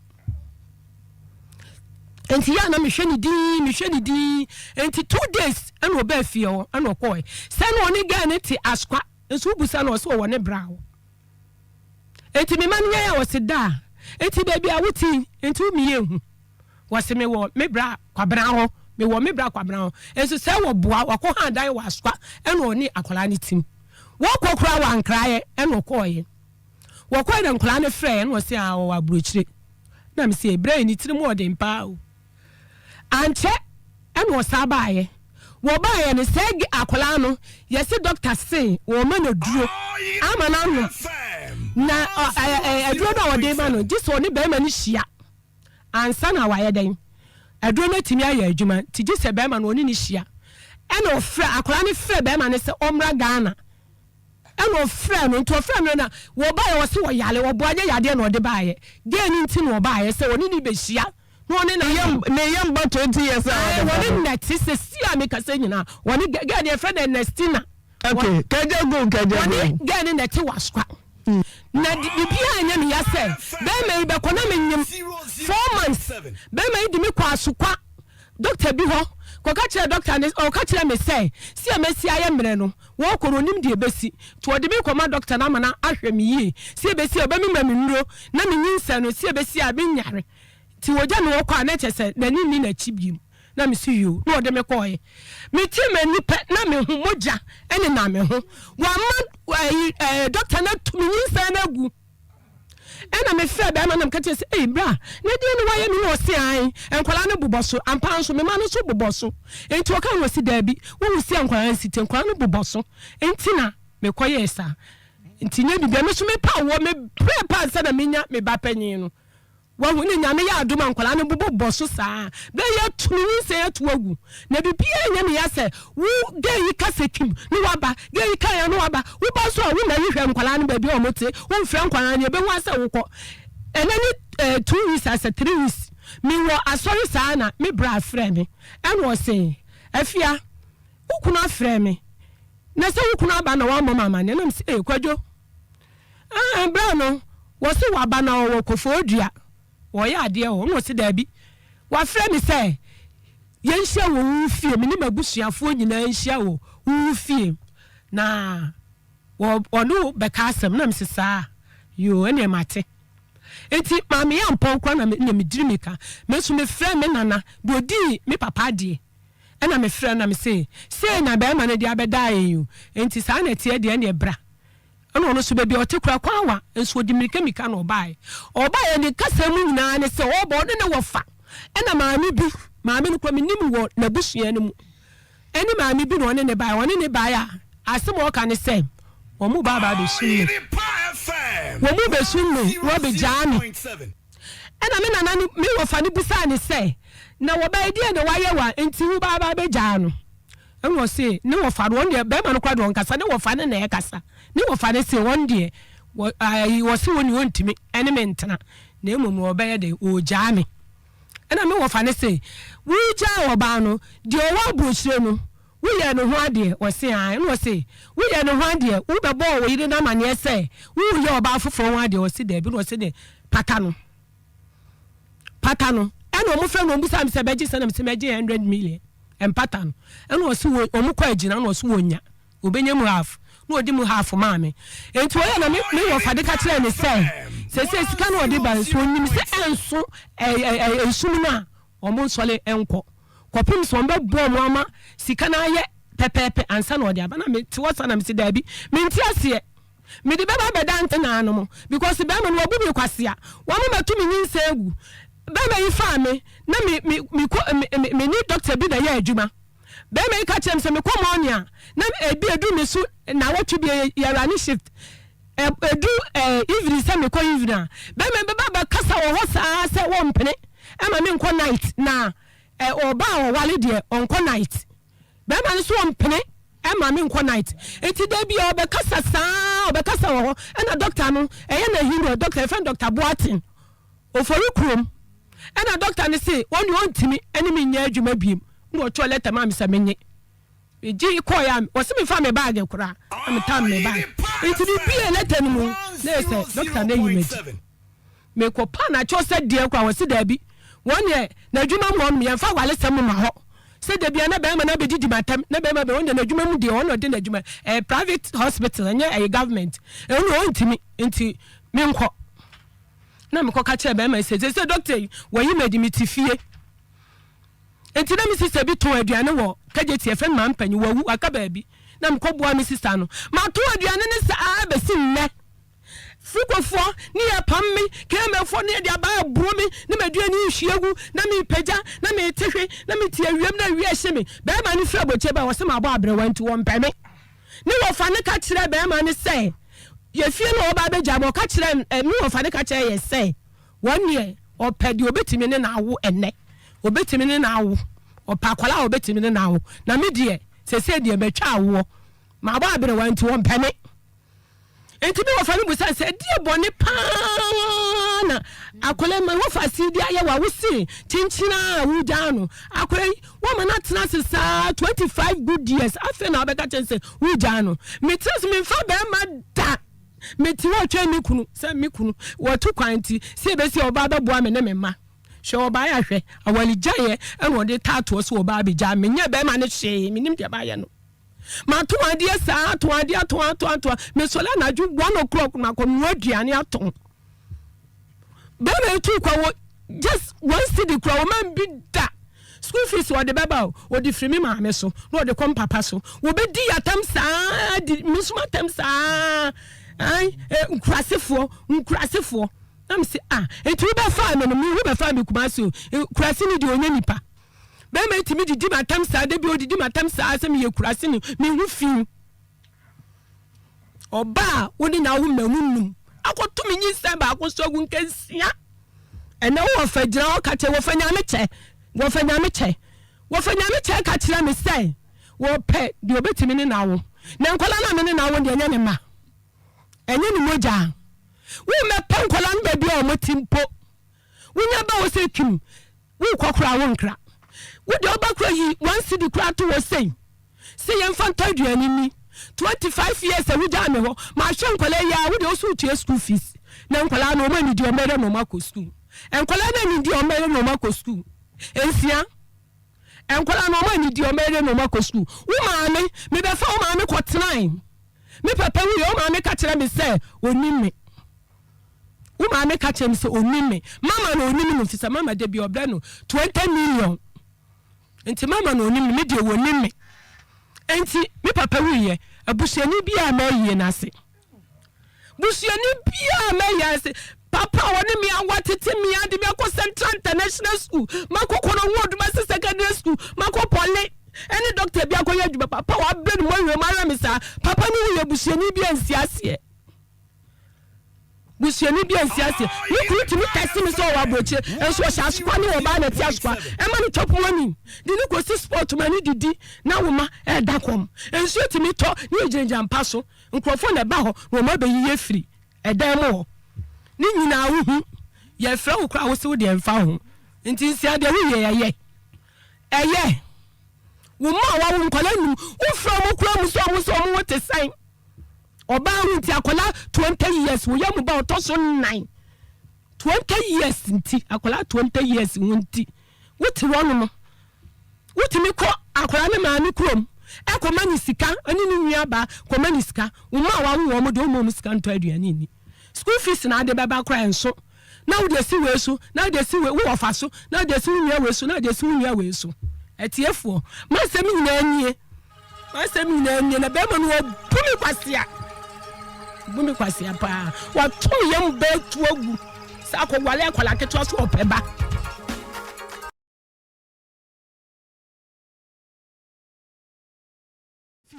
Nti yɛ a na mehwɛ ne din, mehwɛ ne din. Nti 2 days ɛna ɔbaa fie hɔ ɛna ɔkɔɛ. Sɛ na ɔne girl no te Asokwa nso wobusa no ɔsɛ ɔwɔ ne bra hɔ. Nti me ma no yɛn a ɔse daa. Nti baabi a wote yi nti wo meyɛ hu. Wɔse me wɔ me bra Kwabena hɔ, me wɔ me bra Kwabena hɔ. Nso sɛ wɔ boa wakɔ han dan wɔ Asokwa ɛna ɔne akwadaa no tim. Wɔkɔ koraa wankraeɛ ɛna ɔkɔɔyɛ. Wɔkɔe na nkwadaa no frɛɛ na wɔse aa ɔwɔ aburokyire. Na me se brɛ yi ne tiri mu ɔden paa o. Ankyɛ ɛna ɔsaa baayɛ. Wɔbaayɛ no sɛ akwadaa no yɛse doctor se wɔma no aduro ama no anom. Na aduro no a wɔde ma no gye sɛ ɔne bɛrima no hyia ansa na wayɛ dɛn aduro no atumi ayɛ adwuma nti gye sɛ bɛrima no ɔne no hyia. Ɛna ɔfrɛ akwadaa no frɛ bɛrima no sɛ ɔmmra Ghana. Ɛna ɔfrɛɛ no, nti ɔfrɛɛ no na wɔbaeɛ ɔse ɔyare, ɔboa nyɛ yadeɛ na ɔde baeɛ, deɛn no nti na ɔbaeɛ sɛ ɔne no bɛhyia na ɔne no ayɛ. Ne yam ba 20 years a ɔde ba no. Wɔne no te sɛsi a mekasa nyinaa, wɔne girl no yɛfrɛ no Ernestina. Okay, kɛgye gu kɛgye gu. Wɔne girl no na ɛte wɔ Asokwa. Na biribiara nyɛ me ya sɛ bɛrima yi bɛkɔ na menyem 4 months, bɛrima yi de me kɔ Asokwa doctor bi hɔ kɔka kyerɛ doctor no, ɔka kyerɛ me sɛ si a masi ayɛ mmerɛ no wɔkɔ no onim deɛ ɛbɛsi nti ɔde me kɔma doctor no ama no ahwɛ me yie si ɛbɛsi a ɔbɛmema me nnuro na me nyinsɛn no si ɛbɛsi a menyare nti wɔgya me wɔkɔ a na kyerɛ sɛ n'ani nni n'akyi bio na me so yio na ɔde me kɔɔɛ mete m'ani pɛ na me ho mogya ɛne na me ho wama ɛyi ɛɛ doctor no atu me nyinsɛn no agu. Ɛna me frɛ bɛrima na meka kyerɛ sɛ ei bra na deɛ ne wayɛ me na ɔse ae nkwadaa no bobɔ so ampa nso me ma no nso bobɔ so nti ɔka no ɔse daabi wohu sɛ nkwadaa no si te nkwadaa no bobɔ so nti na mekɔ yɛɛ saa nti nyɛ bibia me so me pa wɔ me brɛ pa nsa na menya me ba panyin no. Wahu ne Nyame yɛ adom a nkwadaa no bobɔ bɔ so saa bɛ yɛ tu me nyinsɛn ato agu na bibiaa nyɛ me ya sɛ wo gay yi ka sɛ kim ne waba gay yi ka ya ne waba wo ba nso a wo na yi hwɛ nkwadaa no baabi a wɔn te wo nfrɛ nkwadaa no yɛbɛhu asɛ wo kɔ ɛnɛ ne eh, 2 weeks asɛ 3 weeks me wɔ asɔre saa na me bra frɛ me ɛna ɔse afia wo kunu afrɛ me. Na sɛ wo kunu aba na wammɔ me amanneɛ? Na mese, Ee, Kwadwo. Ɛɛ, berɛ no, wɔse waba na ɔwɔ Kofoɔdua, wɔreyɛ adeɛ wɔ hɔ. Na ɔse, Daabi. Wafrɛ me sɛ yɛnhyia wɔ wo fie, me ne m'abusuafoɔ nyinaa nhyia wɔ wo fie, na wɔ, ɔne wo bɛka asɛm. Na mese, Saa? Yoo, ɛnneɛ mate. Enti Maame Yampɔn koraa na me, na mediri mmirika. Me nso mefrɛɛ me nana, deɛ ɔdii me papa adeɛ. Ɛna mefrɛɛ no na mese, Sei na barima no de abɛdaa yɛn o, enti saa na ɛteɛ deɛ ɛnneɛ bra. Ɛna ɔno nso baabi a ɔte koraa kwan wa, nso ɔde mmirika mmirika na ɔbaeɛ. Ɔbaeɛ ne kasa mu nyinaa ne sɛ ɔreba ɔne ne wɔfa ɛna maame bi, maame no koraa mennim wɔ n'abusua no mu, ɛne maame bi na ɔne ne baeɛ. Ɔne ne baeɛ a, asɛm a ɔka ne sɛ, wɔn ba aba abɛsum me. Wɔn bɛsum me na wɔabɛgyaa me. Ɛnna me nana no, me wɔfa no bisaa no sɛ, Na wɔba yi, deɛn na wayɛ wo a enti woba aba abɛgyaa no? Ɛnna ɔse, ne wɔfa no, ɔno deɛ, barima no koraa deɛ ɔnkasa, ne wɔfa no na ɛkasa. Ne wɔfa no se, ɔno deɛ, wɔ, ayi, ɔse ɔnni, ɔntumi ne me ntena, na mmom no ɔbɛyɛ dɛn, ɔregyaa me. Ɛnna me wɔfa no se, Woregyaa ɔbaa no, deɛ ɔwɔ aburokyire no, woyɛɛ ne ho adeɛ? Ɔse, Aane. Ɛnna ɔse, Woyɛɛ ne ho adeɛ? Wobɛbɔɔ wo yere no amaneɛ sɛ woreyɛ ɔbaa foforɔ ho adeɛ? Ɔse, Daabi. Ɛnna ɔse, Ne pata no, pata no. Ɛnna wɔfrɛ no, wɔbisaa me sɛ, Bɛgye sɛn? Na mese, Mɛgye 100 million, mpata no. Ɛnna ɔse, wɔ, wɔkɔ agyina, ɛnna ɔse wɔnya, wɔbɛnya mu half. Na ɔde mu half maa me. Enti ɔyɛ na me, me wɔfa de ka kyerɛɛ no sɛ, seesei sika no a ɔde ba no, sɛ ɔnim sɛ ɛnso ɛ, ɛ, ɛ, nsum no a, Wɔnsɔre nkɔ kɔpem sɛ wɔbɛboa wɔn ama sika no ayɛ pɛpɛɛpɛ ansa na wɔde aba. Na mete hɔ saa na mese daabi, mente aseɛ. Mede bɛba abɛda ntenaa no mo because bɛrima no wabu me kwasea, wama matu me nyinsɛn agu. Bɛrima yi faa me na me me mekɔ me me me ne doctor bi na ɛyɛ adwuma. Bɛrima yi ka kyerɛ me sɛ mekɔ morning a na ebi edu me so nnawɔtwe bi yɛ running shift. Ɛdu evening sɛ mekɔ evening a, bɛrima bi bɛba abɛkasa wɔ hɔ saa sɛ wɔmpene ma menkɔ night na ɔbaa a ɔware deɛ ɔnkɔ night. Bɛrima no nso ɔmpene ma menkɔ night. Nti da bi ɔbɛkasa saa ɔbɛkasa wɔ hɔ ɛna dɔkta no ɛyɛ na hero dɔkta yɛfrɛ no dɔkta Boateng Ofori kurom ɛna dɔkta no se ɔne ɔntumi ɛne me nyɛ adwuma biem na ɔtwerɛ lɛtɛ maa me sɛ menye. Megyee kɔeɛ a, wɔse memfa me baage koraa, na metam me baage. Nti mebuee lɛtɛ no mu, na ɛyɛ sɛ dɔkta no ayi me adi. Mekɔpaa no akyɛw sɛ deɛn koraa, wɔse daabi, wɔn deɛ n'adwuma mu hɔnom yɛmfa awaresɛm mma hɔ. Sɛ da biara na barima no abɛdidi m'atɛm, na barima bɛ, ɔno deɛ n'adwuma mu deɛ, ɔno na ɔde n'adwuma, ɛyɛ private hospital, ɛnyɛ ɛyɛ government, ɛno deɛ ɔntumi, nti menkɔ. Na mekɔka kyerɛɛ barima yi sɛ, seesei dɔkta yi, wayi me adi, mete fie. Enti na me sista bi tɔn aduane wɔ Kajeti, yɛfrɛ no Maame Panyin, wawu, waka baabi. Na mekɔboa me sista no. Matɔn aduane no saa bɛsi nnɛ. Frikofoɔ ne yɛpam me, KMAfoɔ ne yɛde abaa ɛboro me, na m'aduane rehwie gu, na merepagya, na merete hwe, na mete awiam na awia rehye me. Barima no firi abɔkyire bae, ɔse mabɔ aberewa nti wɔmpɛ me. Ne wɔfa no ka kyerɛɛ barima no sɛ, yɛ fie no a ɔreba abɛgya me, ɔka kyerɛɛ, me wɔfa no ka kyerɛɛ yɛ sɛ, Wɔn deɛ, ɔpɛ deɛ ɔbɛtumi ne no awo ɛnnɛ, ɔbɛtumi ne no awo, ɔpɛ akwadaa a ɔbɛtumi ne no awo, na me deɛ, seesei deɛ matwa awoɔ, mabɔ aberewa nti wɔmpɛ me. Nti me wɔfa no busa sɛ, ɛdeɛ bɔne paa na akwadaa yi, me wɔfa si de ayɛ wo a wose kyenkyena a wogyaa no, akwadaa yi, woama no atena ase saa 25 good years, afei na wobɛka kyerɛ no sɛ wogyaa no. Metena ase memfa bɛrima da. Mete hɔ retwɛn me kunu sɛ me kunu watu kwan nti sɛ ebesi a ɔba abɛboa me ne me mma. Hwɛ ɔbaeɛ a hwɛ, awaregyaeɛ ɛna ɔde taatoɔ sɛ ɔba abɛgyaa me. Menyɛɛ bɛrima no hwee, mennim deɛ mayɛ no. Matɔn adeɛ saa, atɔn adeɛ, atɔn, atɔn, atɔn. Mesɔre anadwo one o'clock na makɔnoa aduane atɔn. Bɛrima yi tuu kwa wɔ just one cedi kura wɔn bi da. School fees wɔde bɛba o, wɔde firi me maame so na wɔde kɔ mpapa so. Wɔbɛdi atam saa di me nso atam saa. Ai, eh, nkurasefoɔ, nkurasefoɔ. Na me se ah, nti wobɛfaa me no, me wobɛfaa me Kumasi o. Nkurase ni deɛ ɔnyɛ nipa. Bɛrima yi tumi didi m'atam saa, da bi ɔdidi m'atam saa sɛ meyɛ kurase ni, me ho fi. Ɔbaa a wo ne no awo mmamu num akɔto me nyinsɛn baako so agu nkansia. Ɛnɛ wo wɔfa gyina hɔ ka kyerɛ wɔfa nyame kyɛ wɔfa nyame kyɛ wɔfa nyame kyɛ ka kyerɛ me sɛ wɔpɛ deɛ ɔbɛtumi ne no awo na nkwadaa no a me ne no awo deɛ ɛnyɛ ne mma ɛnyɛ ne mogya wo mɛpɛ nkwadaa no baabi a wɔte mpo wonya ba wɔ sɛ kim Wokɔ koraa wonkra. Wo deɛ woba koraa yi one cedi koraa to hɔ sei sɛ yɛmfa ntɔ aduane nni. 25 years a wogyaa me hɔ, mahwɛ nkwadaa yi ara, wo deɛ wo so wotua school fees, na nkwadaa no wɔn anidi wɔn bɛyɛ dɛ na wɔn akɔ school, nkwadaa no anidi wɔn bɛyɛ dɛ na wɔn akɔ school, nsia, nkwadaa no wɔn anidi wɔn bɛyɛ dɛ na wɔn akɔ school, wo maame, mebɛfa wo maame kɔtenae, me papa wuiɛ, wo maame ka kyerɛ me sɛ ɔnim me. Wo maame ka kyerɛ me sɛ ɔnim me. Mama na ɔnim no fisɛ mama da bi ɔbrɛ no 20 million. Nti mama na ɔnim no, me deɛ wɔnim me. Nti me papa wuiɛ, abusuani biara mɛyie no ase. Busuani biara mɛyɛ ase. Papa a wɔne me awa tete me ade me akɔ Central International School, makɔ Kɔnɔngo Odumase Secondary School, makɔ Pɔle ɛne dɔkta bi akɔyɛ adwuma. Papa wabrɛ no mu awie mu ayɛ me saa. Papa no wuiɛ, busuani biara nsi aseɛ. Busuani bi ansi ase. Me kunu tumi tɛste me sɛ ɔwɔ aburokyire, nso ɔhyɛ asokwa ne ɔbaa na ɛte asokwa. Ɛma no chop money de no kɔsi sport ma no didi na wo ma ɛda kɔm. Nsuo tumi tɔ ne yɛgyinagyina mpa so. Nkurɔfoɔ na ɛba hɔ na wɔn abɛyiyi afiri ɛdan mu hɔ. Ne nyinaa wohu. Yɛfrɛ wo koraa wo se wo deɛ mfa ho. Nti nsia deɛ woyɛ ɛyɛ. Ɛyɛ. Wo mma a wawo nkwadaa num, wofrɛ wɔn koraa mu sɛ wɔn sɛ wɔn ho te sɛn. Ɔbaa ho nti akwadaa 20 years wo yam ba ɔtɔ so nnan 20 years nti akwadaa 20 years ho nti wote hɔ nom wotumi kɔ akwadaa ne maame kurom ɛkɔma ne sika ɛne ne nua baa kɔma ne sika wo ma wawo wɔn de wɔn wɔn sika ntɔ aduane nni school fees na ade bɛba koraa nso na wode asi wei so na wode asi wei wo wɔfa so na wode asi wo nua wei so na wode asi wo nua wei so atiefoɔ masɛm nyinaa nie. M'asɛm nyinaa nie, na bɛrima no wabu me kwasea, bu me kwasea paa, wato me yam bɛɛ tu agu sɛ akɔwale akwadaa ketewa so ɔpɛ ba.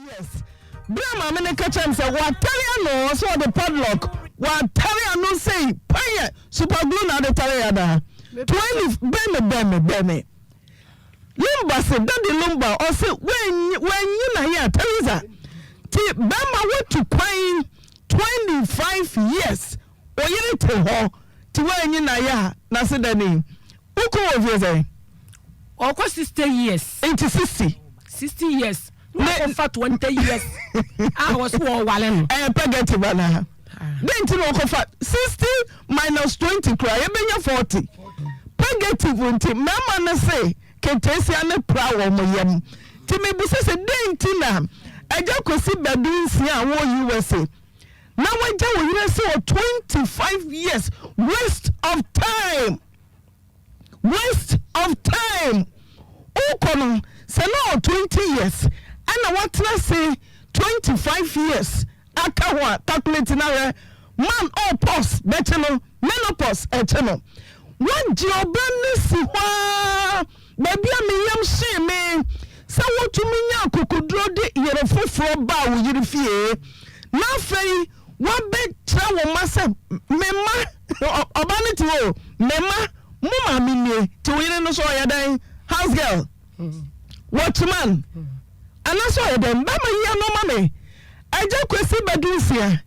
Yes. Bere a maame no ka kyerɛ me sɛ watare ano, ɔsɛ ɔde padlock watare ano sei panyɛ super glue na ade tare adaa. 20 bɛn me bɛn me bɛn me. Lumba se daddy Lumba ɔse wanyi wanyi na yɛ a Teresa ti bɛma watu kwan 25 years oyere te hɔ ti wanyi na yɛ a na se dani wokɔ wɔ fie sɛn. Ɔkɔ 60 years. Nti 60. 60 years. Na ɔkɔfa 20 years a ɔse wɔwale no. Ɛyɛ pɛgɛti ba na. Dɛn nti na ɔkɔfa 60 minus 20 koraa yɛbɛnya 40. Purgative nti mmarima no se keteesia no pra wɔn yam. Nti mebisa sɛ dɛn nti na Agya Kwesi Badu nsia a wɔ USA na wagya wo yere se wɔ 25 years waste of time waste of time wokɔ no sɛ na ɔwɔ 20 years ɛna watena se 25 years aka ho a calculate na hwɛ man oh pause bɛkye no menopause ɛkye no wagye ɔba no si hɔ ara baabi a me yam hyee me sɛ wotumi nya akokoduro de yere foforɔ baa wo yere fie na afei wabɛkyerɛ wo mma sɛ me mma ɔba no te hɔ o me mma mo maame nie te wo yere no so ɔyɛ dɛn house girl Watchman, Anaasɛ ɔyɛ dɛn? Bɛma yi ano ma me. Agya Kwesi Badu Nsia,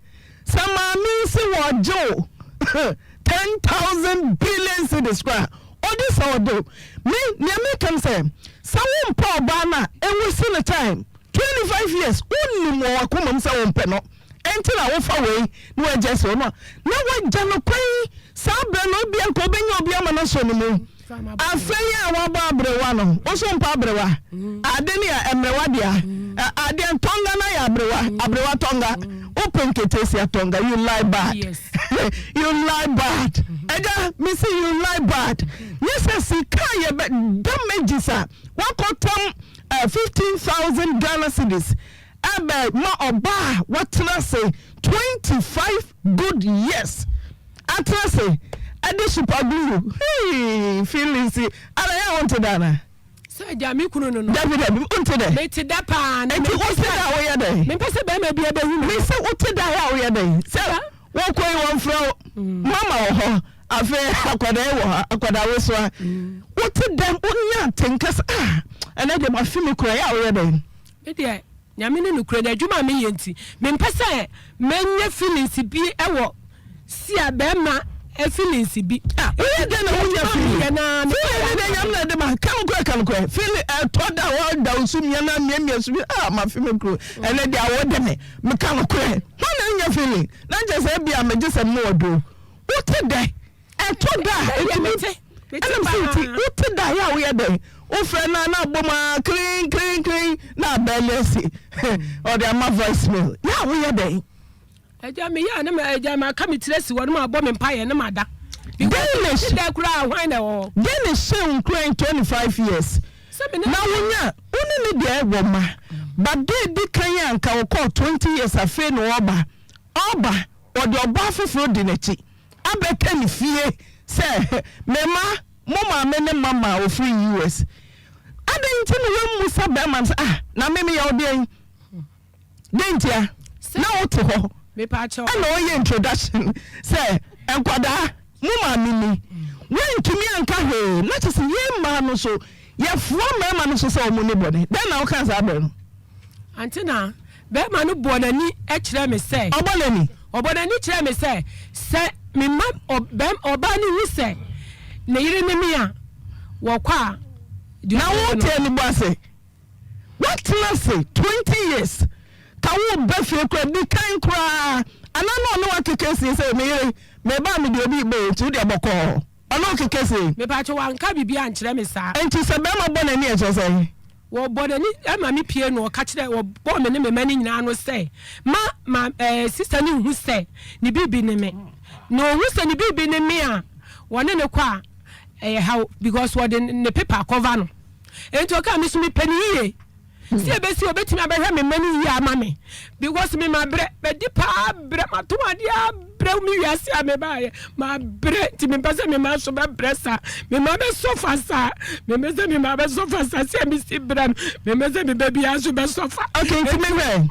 Sɛ maame yi se wɔgye wo 10,000 billion cedis koraa a, ɔgye sɛ ɔde wo. Me, nea meka ne sɛ, sɛ wompɛ ɔbaa no a, nwesi no time. 25 years, wonim wɔ w'akoma mu sɛ wompɛ no. Enti na wofa wei na wagya si hɔ no a, na wagya no kwan. Saa berɛ no, ebia nka ɔbɛnya obi ama no asɔ ne mu. Afei a wabɔ aberewa no, wo nso wompɛ aberewa? Ade no yɛ mmerewa dea. Adeɛ tɔnga no ayɛ aberewa, aberewa tɔnga. Wopɛ nketeesia tɔnga, you lie bad. You lie bad. Agya, mese you lie bad. Nyɛ sɛ sika a yɛbɛ damages a wakɔtam 15,000 Ghana cedis ɛbɛ ma ɔbaa a watena ase 25 good years atena ase ɛde super glue hii feelings yi ara yɛ a wonte dɛ anaa. Sɛ agya me kunu no no. Dabi dabi wonte dɛ. Mete dɛ paa na Nti wote dɛ a woyɛ dɛn. Mempɛ sɛ bɛrima bi abɛhu me. Mese wote dɛ a woyɛ dɛn sɛ wokɔ yi wɔmfrɛ wo mama wɔ hɔ afei akwadaa yi wɔ hɔ akwadaa wesoa wote dɛ wonya atenka sɛ ah ɛnɛ deɛ mafe me kura yɛ a woyɛ dɛn. Me deɛ Nyame ne nokorɛ no adwuma a meyɛ nti mempɛ sɛ mɛnya feelings bi wɔ si a bɛɛma feelings bi. Ah, woyɛ dɛn na wonya feeling? Feeling ne deɛ Nyame na ɛde ma. Ka nokorɛ ka nokorɛ. Feeling ɛtɔ da a wɔda wo so mia na miamia so bi ah mafe me kuro. Ɛnɛ deɛ awɔ de me. Meka nokorɛ. Hwan na ɛnya feeling? Na nkyɛ sɛ ebia megye sɛ mewɔ duro. Wote dɛ? Ɛtɔ da a ɛtumi ɛna mese nti wote da a yɛ a woyɛ dɛn? Wofrɛ no a na abɔ mu ara krin krin krin na abɛɛle asi. Ɔde ama voice mail. Yɛ a woyɛ dɛn? Agya meyɛ a na ma agya maka me tiri asi hɔ na mabɔ me mpaeɛ na mada. Dɛn na Because dɛ koraa hwan na ɛwɔ hɔ? Dɛn na ɛhyɛɛ wo nkuran 25 years Sɛ me ne na wonya wo ne no deɛ wɔ mma but da edi kan a nka ɔkɔɔ 20 years afei na ɔreba ɔreba ɔde ɔbaa foforɔ di n'akyi abɛka ne fie sɛ me mma mo maame ne mama a ɔfiri US adɛn nti na wammusa bɛrima no sɛ ah na me meyɛ wo deɛn? Dɛn ntia? Na wote hɔ ɛna ɔyɛ introduction sɛ nkwadaa mo maame ni. Woantumi anka hwee na kyerɛ sɛ yɛn mmaa no nso yɛfoa mmarima no so sɛ wɔn ni bɔne. Dɛn na wokaa saa berɛ no? Ante na bɛrima no bɔɔ n'ani kyerɛɛ me sɛ. Ɔbɔ n'ani? Ɔbɔ n'ani kyerɛɛ me sɛ, sɛ mema ɔbaa no hu sɛ ne yere ne me a, wɔkɔ a, deɛ ɔbɛyɛ no. Na wote anibu ase? Woatena ase 20 years ka wo ba fie koraa di kan koraa anaa na ɔne wo akeka asie sɛ me yere meba a mede obi reba o nti wo deɛ bɔkɔɔ ɔne wo keka sie. Mepakyɛ wanka biribi ankyerɛ me saa. Nti sɛ bɛrima bɔ n'ani a ɛkyerɛ sɛn? Wɔbɔ n'ani ma me pie no ɔka kyerɛ wɔbɔɔ me ne me mma no nyinaa ano sɛ ma ma ɛɛ sista no nhu sɛ ne biribi ne me na ɔhu sɛ ne biribi ne me a wɔne no kɔ a ɛyɛ haw because wɔde ne paper akɔva no. Enti ɔkaa me so mepɛ no yie sɛ ɛbɛsi ɔbɛtumi abɛhwɛ me mma no yie ama me because me mabrɛ madi paa brɛ matom adeɛ abrɛ me wiase a mebaayɛ mabrɛ nti mempɛ sɛ me mma so bɛbrɛ saa me mma bɛsɔfa saa mempɛ sɛ me mma bɛsɔfa saa sɛ mesi brɛ no mempɛ sɛ me ba biara so bɛsɔfa. Okay nti mehwɛ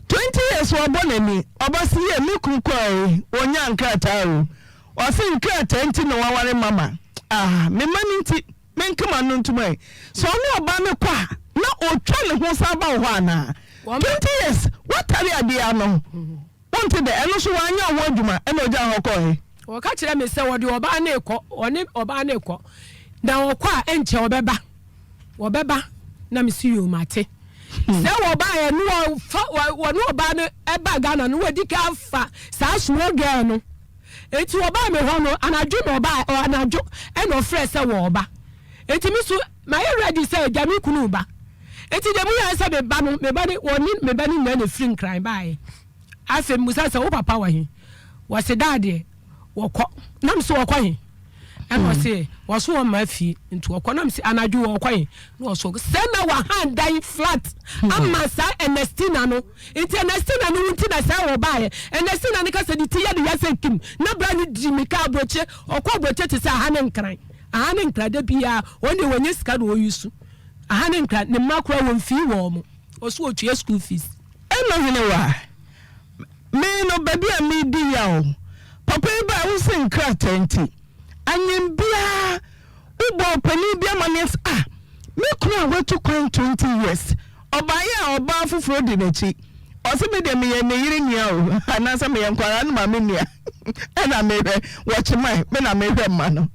20 years wabɔ n'ani ɔba se yie me kunu kɔe ɔnyaa nkrataa o ɔse nkrataa nti na waware mama ah me ma no nti menka m'ano ntom ɛ sɛ ɔne ɔbaa no kɔ a na ɔtwa ne ho san ba wo hɔ anaa 20 years watare adeɛ ano wonte dɛ ɛno so wanyɛ ɔho adwuma ɛna ɔgyaa hɔ kɔe. Ɔka kyerɛ me sɛ ɔde ɔbaa no rekɔ ɔne ɔbaa no rekɔ na ɔkɔ a ɛnkyɛ ɔbɛba ɔbɛba na me si yoo mate sɛ wɔbaeɛ no wɔfa wɔne ɔbaa no ɛba Ghana no wɔdi ka afa saa small girl no eti ɔbaa me hɔ no anadwo na ɔbaa anadwo ɛna ɔfrɛ sɛ wɔɔba eti me so mayɛ ready sɛ agya me kunu ba eti deɛ mu yɛ sɛ me ba no me ba ne wɔne me ba no nyinaa na efiri Nkran baeɛ. Afei mebisaa sɛ, Wo papa wɔ he? Wɔse, Daa deɛ, wɔkɔ. Na mese, Wɔkɔ he? Ɛna ɔse, Wɔso wɔn mma fie, nti wɔkɔ. Na mese, Anadwo wɔkɔ he? Na ɔso, sɛ na wahan dan flat ama saa Ernestina no. Nti Ernestina no wu nti na sɛ wɔbaeɛ. Ernestina no ka sɛ ne ti yɛ ne ya sɛ kim. Na bra no di mmirika aburokye, ɔkɔ aburokye te sɛ aha ne Nkran. Aha ne Nkran, da biara, wɔn deɛ wɔnyɛ sika na wɔyi su. Aha ne Nkran, ne mma koraa wɔmfii wɔn. Ɔso ɔtua school fees. Eno hene wa? Me no baabi a meredi yaw. Papa yi bae wo se nkrataa nti. Anyem biara wo bɔ ɔpanin bi amaneɛ sɛ ah me kunu a watu kwan 20 years ɔbaeɛ a ɔbaa foforɔ di n'akyi ɔse me deɛ meyɛ ne yere nua o anaasɛ meyɛ nkwadaa no maame nua ɛna mehwɛ wɔkye man me na mehwɛ mma no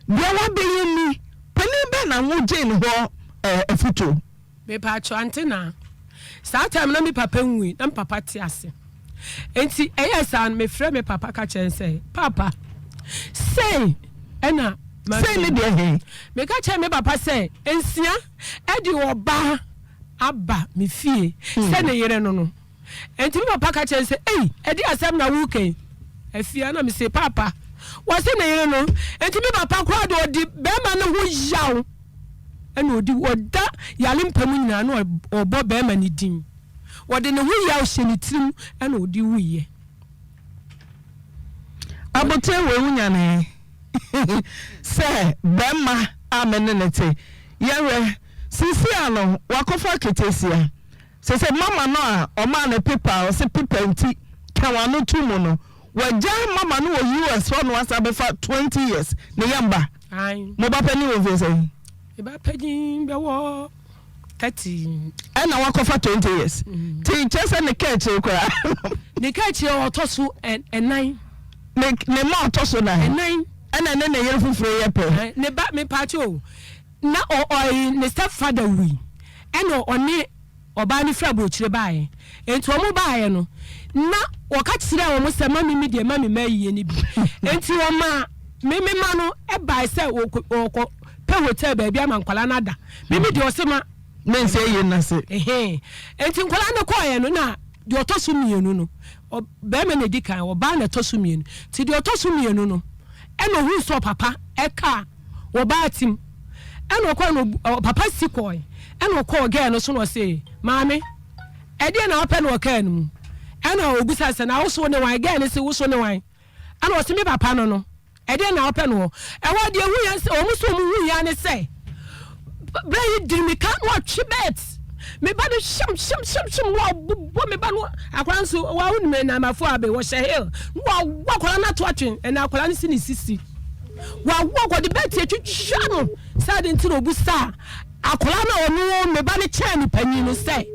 deɛ wabɛyɛ ni panin bɛn na wo gyee ne hɔ eh, afutuo. Mepaakyɛw ante naa. Saa time na me papa nwui na me papa te ase. Enti ɛyɛɛ saa no mefrɛ me papa ka kyerɛ no sɛ papa sei ɛna Sei ne deɛ he? Meka kyerɛ me papa sɛ nsia ɛde ɔbaa aba me fie sɛ ne yere no no. Enti me papa ka kyerɛ no sɛ ei ɛde asɛm na woka yi? Afie na mese papa wɔse ne yere no. Enti me papa koraa de ɔde bɛrima no ho yaw. Ɛna ɔdi ɔda yare mpa mu nyinaa na ɔbɔ bɛrima no din. Ɔde ne ho yaw hyɛ ne tirim ɛna ɔde wuiɛ. Abotire wei wo nya ne sɛ bɛrima a me ne no te yɛhwɛ sisi a no wakɔfa aketesia sese mama no a ɔmaa no pepa a ɔse pepa nti ka wano to mu no wagya mama no wɔ US hɔ na wasa bɛfa 20 years ne yam ba. Mo ba panin wɔ mfie sɛn? Me ba panin bɛwɔ 30. Ɛna wakɔfa 20 years. Ti kyerɛ sɛ ne ka akyire koraa. Ne ka akyire ɔtɔ so ɛnan. Ne ne mma a ɔtɔ so nan. Ɛnan. Ɛna ɛne ne yere foforɔ yɛ pɛ. Ne ba mepaakyɛ o na ɔ ɔyi ne step father wui ɛna ɔne ɔbaa no firi aburokyire baeɛ nti wɔn baeɛ no na wɔka kyerɛɛ wɔn sɛ ma me me deɛ ma me ma ayie no bi nti wɔmaa me me ma no ɛbae sɛ wɔkɔ wɔkɔ pɛ hotel baabi ama nkwadaa no ada me me deɛ ɔse ma Ne nsa ayi no ase. Ɛhɛn nti nkwadaa no kɔeɛ no na deɛ ɔtɔ so mmienu no ɔ barima na ɛdi kan ɔbaa na ɛtɔ so mmienu nti deɛ ɔtɔ so mmienu no ɛna ɔhuu sɛ ɔpapa ɛka ɔbaa tim ɛna ɔkɔɛ no ɔpapa si kɔɛ ɛna ɔkɔɔ gɛɛ no so na ɔse maame ɛdeɛ na wapɛ na ɔkaa no mu ɛna ɔbusa sɛ na woso ne wan gɛɛ no se woso ne wan ɛna ɔse me papa no no Ɛdeɛn na wopɛ no hɔ? Ɛhɔ deɛ ɛhu yɛn sɛ wɔn nso wɔn hu yɛn ne sɛ berɛ yi di mirika na wɔtwe bɛt me ba no hyem hyem hyem hyem na wɔbobɔ me ba no akwadaa nso wɔn nim nnamafo abe wɔhyɛ hill na wɔawɔ akwadaa no ato atwe ɛna akwadaa no si ne sisi wɔawɔ wɔde bɛt atwitwa no sɛ ade nti na obu saa akwadaa no a ɔno me ba no kyɛn ne panyin no sɛ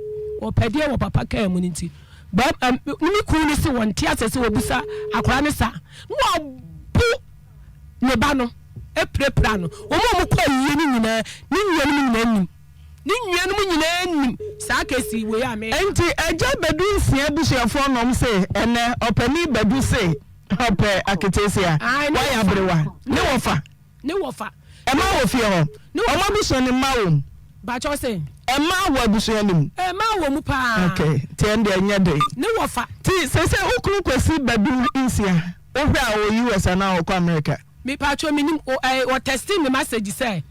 wɔpɛ deɛ wɔ papa kaa mu no nti Bɛɛma ne kunu no se wɔnte aseɛ sɛ wɔbisa akwadaa no saa na wɔabo ne ba no apirapira no. Wɔn a wɔkɔ ayie no nyinaa, ne nuanom nyinaa nim. Ne nuanom nyinaa nim saa kesi wei a meka. Enti Agya Badu Nsia abusuafoɔ nom se ɛnɛ ɔpanin Badu se ɔpɛ aketeesia, wayɛ aberewa, ne wɔfa. Ne wɔfa. Mmaa wɔ fie hɔ. Ne wɔfa. Wɔn abusua no mmaa wɔ mu. Bakyɛw sɛ. Mmaa wɔ abusua no mu. Mmaa wɔ mu paa. Okay, nti ɛno deɛ ɛnyɛ den. Ne wɔfa. Nti seesei wo kunu Kwasi Badu Nsia, wohwɛ a ɔwɔ US anaa ɔkɔ America? Me pakyɛw menim, o ɛɛ wɔ texting me message sɛ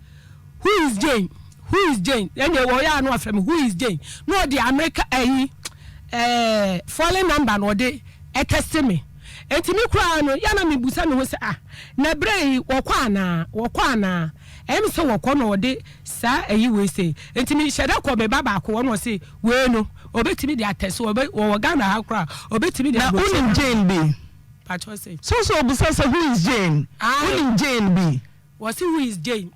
who is Jane, who is Jane, ɛnneɛ wɔyɛ a na wafrɛ me who is Jane, na ɔde America ɛyi ɛɛ foreign number na ɔde ɛtɛste me. Enti me koraa no, yɛ a na mibisa me ho sɛ, 'Ah, na bere yi wɔkɔ anaa? Wɔkɔ anaa? Ɛyɛ me sɛ wɔkɔ na wɔde saa ayi wei sei. Enti mehyɛ da kɔ me ba baako hɔ na ɔse, wei no, obetumi de atɛste, ɔbɛ, wɔwɔ Ghana ha koraa a, obetumi de Na aburokyire wonim ha. Jane bi? Pakyɛ ɔse. So so obisa sɛ who is Jane? Ae. Wonim Jane bi? Wɔse who is Jane?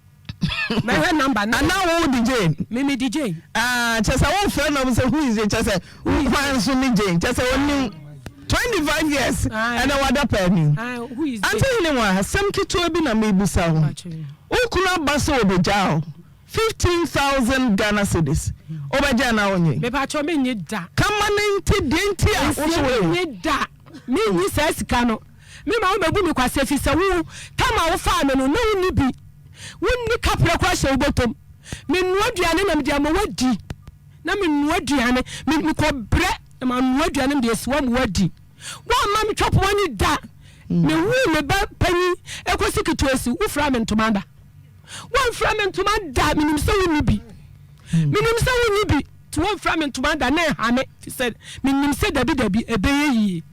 Mɛhwɛ number no. Anaa wo de Jane? Me me de Jane. Ah, kyɛ sɛ wo frɛ no sɛ who is Jane, kyɛ sɛ wo kwan so ne Jane, kyɛ sɛ onim 25 years ɛna wada paa ni. Who is Jane? Ante hene wa, asɛm ketewa bi na mebusa wo. Wo kunu aba sɛ obegyaa wo 15,000 Ghana cedis. Wobɛgye anaa wonnye? Mepakyɛw mennye da. Kama no nti deɛ nti a wo so wonnye. Mennye da. Mennye saa sika no. Me ma wobɛbu me kwasea ɛfiri sɛ wo tam a wofaa me no na wonni bi. Wonni kaprɛ koraa hyɛ wo bɔtɔm. Menoa aduane na mede ama woadi. Na menoa aduane, me mekɔbrɛ na manoa aduane mede asi hɔ ama woadi. Woamma me twɔpo ani da. Mewoo me ba panyin ɛkɔsi ketewa si, wofira me ntoma da. Woamfira me ntoma da, menim sɛ wonni bi. Menim sɛ wonni bi, nti woamfira me ntoma da na ɛha me, fi sɛ menim sɛ dabi dabi ɛbɛyɛ yie.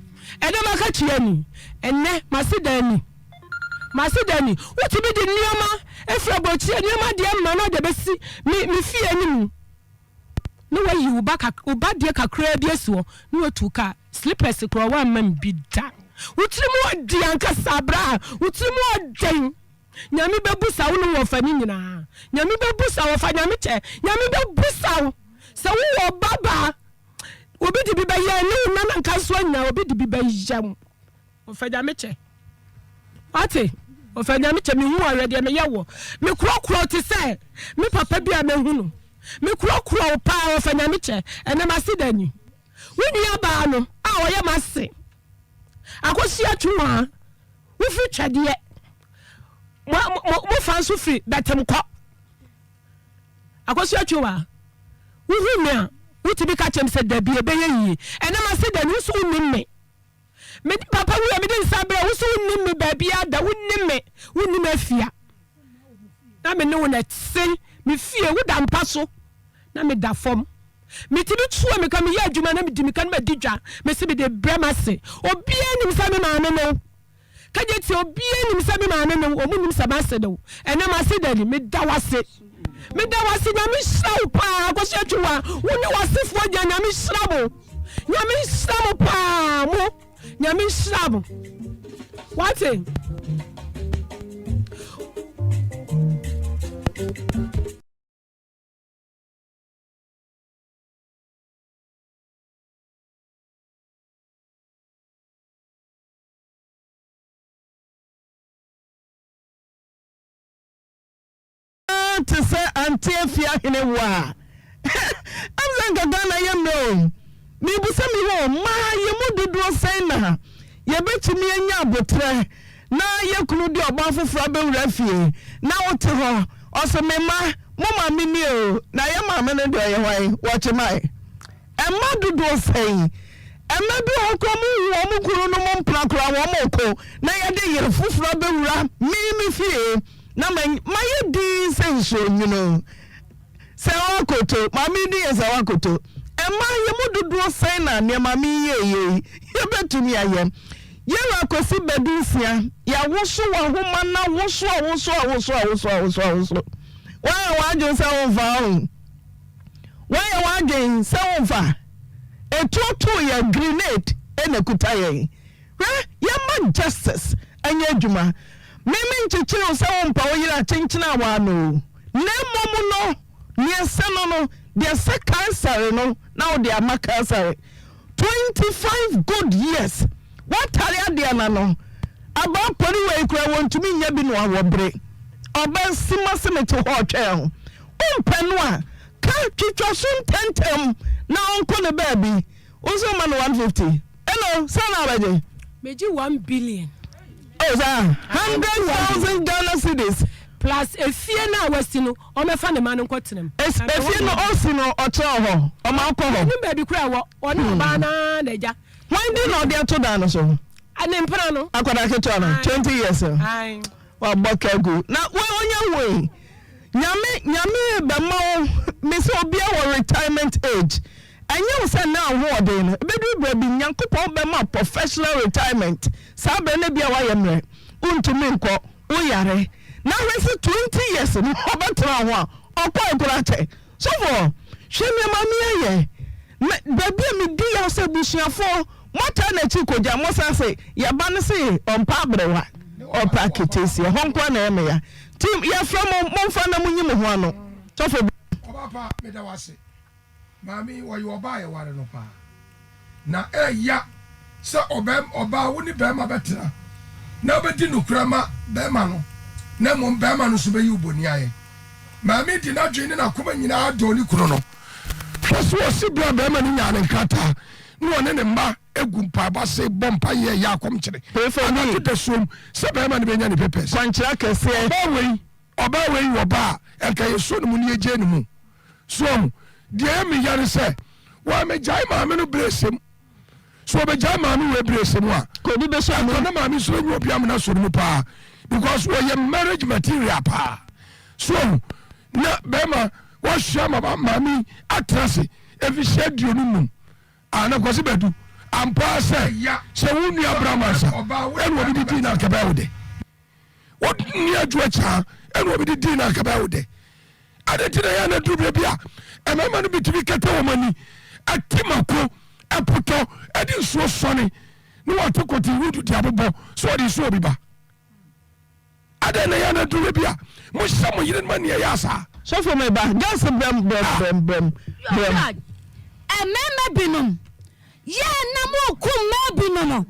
Ɛnɛ makatua ni, ɛnɛ m'aseda ni, m'aseda ni. Wotumi de nneɛma efiri aburokyire, nneɛma deɛ ma na ɔde bɛsi me me fie anim na wayi wo ba kak wo ba deɛ kakraa bi asi hɔ na watu kaa slippers koraa woamma me bi da. Wo tirim ɔden ankasa bra, wo tirim ɔden. Nyame bɛbusa wo ne wɔfa no nyinaa. Nyame bɛbusa wɔfa Nyame kyɛ. Nyame bɛbusa wo sɛ wo wɔ ba baa obi de bi bɛyɛ ne wo nana nkansoa nyinaa obi de bi bɛyɛ wo. Wɔfa Nyame kyɛ. Wate? Wɔfa Nyame kyɛ. Mehu awɛ deɛ meyɛ wɔ. Me korɔkorɔ te sɛ me papa bi a mahu no. Me korɔkorɔ wo paa wɔfa Nyame kyɛ. Ɛnɛ mase da ni. Wo nua baa no a ɔyɛ m'ase akosua twumaa wofiri twɛdeɛ mo mo mo fa nso firi bɛtem kɔ akosua twumaa wohu me a wotumi ka kyɛm sɛ dabi ɛbɛyɛ yie ɛnɛ m'ase da ni wo so wonim me me papa wura mede nsa brɛ wo so wonim me baabi ada wonim me wonim afia na me ne wo na ɛte me fie woda mpa so na meda fam. Metumi tu amika, meyɛ adwuma na medi mika na madi dwa. Mese mede brɛ m'ase. Obiara nim sɛ me maame ne wo. Kagye tie, obiara nim sɛ me maame ne wo. Wɔn nim sɛ m'ase ne wo. Ɛnɛ m'ase da ni, meda wo ase. Meda wo ase, Nyame nhyira wo paa. Akosua Atwiwa, wo ne w'asefoɔ nyinaa, Nyame nhyira mo. Nyame nhyira mo paa, mo. Nyame nhyira mo. Wate? paa te sɛ Ante Afie Ahenewa a, ɛm sɛ nka Ghana yɛ mmerɛ o. Mebisa me ho, mmaa yɛn mu dodoɔ sɛn na yɛbɛtumi anya aboterɛ na yɛ kunu de ɔbaa foforɔ abɛwura fie na wote hɔ ɔse me mma mo maame nie o na yɛ maame no deɛ ɔyɛ hwan wɔkye mae Mma dodoɔ sɛn? Mma bi wɔ hɔ koraa wɔn nhu wɔn kununom mpena koraa wɔn reko na yɛde yere foforɔ abɛwura me me fie na mayɛ dinn sɛ nsuo nwunu. Sɛ wakoto, maame yi din yɛ sɛ wakoto. Mma yɛn mu dodoɔ sɛn na nea maame yi yɛeɛ yi yɛbɛtumi ayɛ? Yɛwura Kwasi Badu Nsia, yɛawoso w'ahoma no awoso awoso awoso awoso awoso awoso. Woayɛ w'adwene sɛ womfa ho? Woayɛ w'adwen sɛ womfa etuo too yɛn grenade na ekuta yɛn. Hwɛ yɛmma justice nyɛ adwuma. Me me nkyekyere wo sɛ wompa wo yere akyenkyene awaa no o. Na mmom no nea ɛsɛ no no deɛ ɛsɛ Kaesare no na wode ama Kaesare. 25 good years woatare adeɛ no ano. Abaa pori wei koraa wɔntumi nyɛ bi noa wɔ bere. Ɔbaa sima se mete hɔ retwɛn wo. Wompɛ no a, ka twitwa so ntɛmntɛm na ɔnkɔ ne baabi. Wo nso woma no 150. Eno, sɛn na wobɛgye? Megye 1 billion. Oh, saa? 100,000 Ghana cedis. Plus efie no a wasi no, ɔmmɛfa ne mma no nkɔtena mu. Es, efie no ɔsi no, ɔkyerɛ wo hɔ? Ɔma wokɔ hɔ? Mennim baabi koraa a ɛwɔ. Ɔne ɔbaa no ara na agya. Hwan din na ɔde ato dan no so? Ne mpena no. Akwadaa ketewa no, Ae. 20 years no. Ae. Wabɔ ka agu. Na wo, ɔnya wui. Nyame Nyame bɛma wo me sɛ obia wɔ retirement age ɛnyɛ wo sɛ nnɛ ahoɔden no ɛbɛduru berɛ bi Nyankopɔn bɛma wo professional retirement saa berɛ no ebia woayɛ mmerɛ wontumi nkɔ wo yare na hwɛ sɛ 20 years no ɔbɛtena ho a ɔkɔe koraa kyɛ Sɔfoɔ hwɛ nea maame yi ayɛ Me baabi a medi yaw sɛ abusuafoɔ moataa n'akyi kɔgya mo san se yɛba no se ɔmpɛ aberewa ɔpɛ aketesia ɛhɔ nkoa na ɛyɛ me ya nti yɛfrɛ mo momfa na monyi mo ho ano sɔfo bra. Ɔba pa meda wo ase. Maame yi ɔyɛ ɔbaa a yɛware no paa. Na ɛya sɛ ɔbɛm ɔbaa wo ne bɛɛma bɛtena na wobɛdi nokorɛ ama bɛɛma no na mmom bɛɛma no nso bɛyi wo boniayɛ. Maame yi de n'adwene ne n'akoma nyinaa dɔɔ ne kunu no. Hwɛ so ɔsi berɛ a bɛɛma no nyaa ne nkrataa na ɔne ne mma gu mpaebɔ ase bɔ mpaeɛ yɛ akɔmkyere Pray for me. anadwo dasuom sɛ bɛɛma no bɛnya ne papers. Kwankyerɛ akɛseɛ. Ɔbaa wei ɔbaa wei wɔ ba a ɛnka yɛsuo ne mu ne yɛgye ne mu. So ahu? Deɛ ɛyɛ me ya ne sɛ wɔammɛgyae maame no berɛsɛ mu. So wɔbɛgyae maame wei berɛsɛ mu a, Ka obi bɛsɔ ano. anka na maame nso anya obi amena sɔ no mu paa because wɔyɛ marriage material paa. So ahu? Na bɛrima wɔahyia ma maame yi atena ase mfirihyia 25. Ah, na Kwasi Badu, ampa ara sɛ sɛ wo nua Abraham ansa ɛna obi de dii no anka bɛyɛ wo dɛ. Wo nua Adwo Akyaa ɛna obi de dii no anka bɛyɛ wo dɛ. Adɛn nti na ɛyɛ a na duru berɛ bi a mmarima no bi tumi kata wɔn ani, ɛte mako, ɛpotɔ, ɛde nsuo sɔne na wɔate kɔte wudu de abobɔ sɛ wɔde nsuo obi ba? Adɛn na ɛyɛ a na duru berɛ bi a mohyɛ mo yerenom aniɛyaa saa? Sɔfo me ba, girls brɛm brɛm brɛm brɛm brɛm. Mmarima binom yɛ na mo kum mmaa binom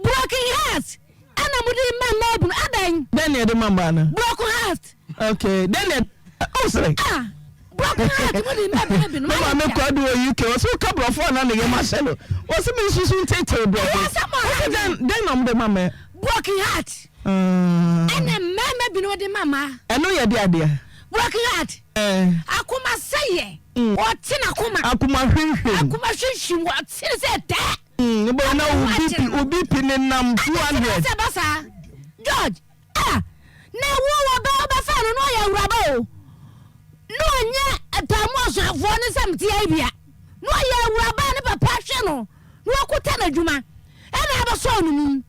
broken heart ɛna mo de ma mmaa binom adɛn. Dɛn na yɛde ma mmaa no? Broken heart. Okay, dɛn na oh sorry. Ah, broken heart mo de ma mmaa binom. Me maame kɔ adu wɔ UK, ɔsɛ woka borɔfo a na ne yam ahyɛ no. Ɔsɛ me nsusu ntetee borɔfo. Ɔsɛ dɛn dɛn na ɔmo de ma mɛ? Broken heart. Ɛna mmarima binom de ma mmaa. Ɛno yɛ de adeɛ. Broken heart. Akoma sɛyɛ. Ɔte n'akoma. Akoma hwinhwim. Akoma hwinhwim ɔte ne sɛ tɛ. Bɔ na wo BP wo BP ne nam 200. Ade sɛ ba saa. George. Ah! Na wo wɔ bɛ wobɛfa no na ɔyɛ awuraba o. Na ɔnyɛ taamu ɔsoafoɔ ne sɛ mte ayi bia. Na ɔyɛ awuraba a ne papa hwɛ no na wakuta n'adwuma. Ɛna abɛsɔɔ no mu.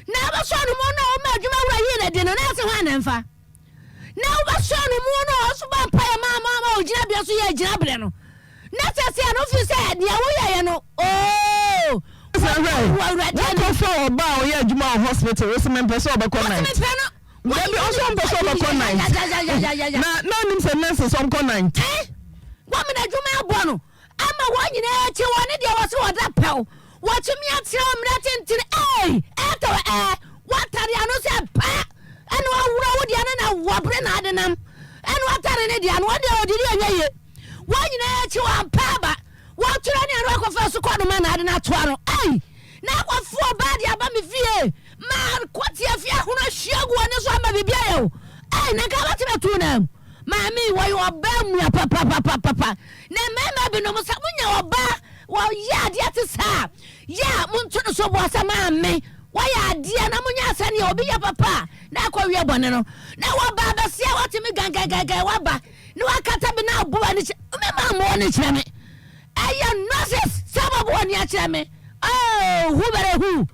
Na abɛsɔɔ no mu na ɔma adwuma wura yii no adi no na ɛsɛ hwan na ɛmfa. Na wobɛsɔɔ no mu na ɔso bɔ mpaeɛ ma ma ma ɔgyina bea so yɛ gyina berɛ no. Na sɛsɛɛ no wofiri sɛ deɛ woyɛeɛ no oo Sɛ hwɛ, wɔ Awurade anim. woakɔfa ɔbaa a ɔyɛ adwuma wɔ hospital, wo se mempɛ sɛ ɔbɛkɔ Wose night. mepɛ no. Dabi, ɔse ɔmpɛ sɛ ɔbɛkɔ night. Yayayayayayaya. Na na onim sɛ nurses ɔnkɔ night. Eh, wɔmena adwuma abɔ no ama wɔn nyinaa akyi wɔn ne deɛ wɔse wɔda pɛw. Wɔtumi atena hɔ mmerɛ tenten ei, ɛtɔ ɛ, wɔatare ano sɛ pɛ, ɛna wɔaworɔ wo deɛ no na wɔbere na ade nam, ɛna wɔatare ne. no atoa no. Ei! Na akɔfo ɔbaa de aba me fie ma kɔ tiafi ahono ahwie agu w'ani so ama biribi ayɛ wo. Ei! Na nka wobɛtumi atu wo nan mu. Maame yi, wɔyɛ ɔbaa mua papapapapa. Na mmarima binom sɛ monya ɔbaa wɔyɛ adeɛ te saa a, yɛ a monto no so boɔ sɛ maame wɔyɛ adeɛ na monyɛ sɛdeɛ obi yɛ papa a na akɔwie bɔne no. Na wɔba abɛseɛ wɔtumi gangangangan waba na wakata bi na abɔ w'ani kyerɛ me ma mmɔ w'ani kyerɛ me. Ɛyɛ nonsense sɛ wɔbɔ w'ani akyerɛ me. Oh, who better who?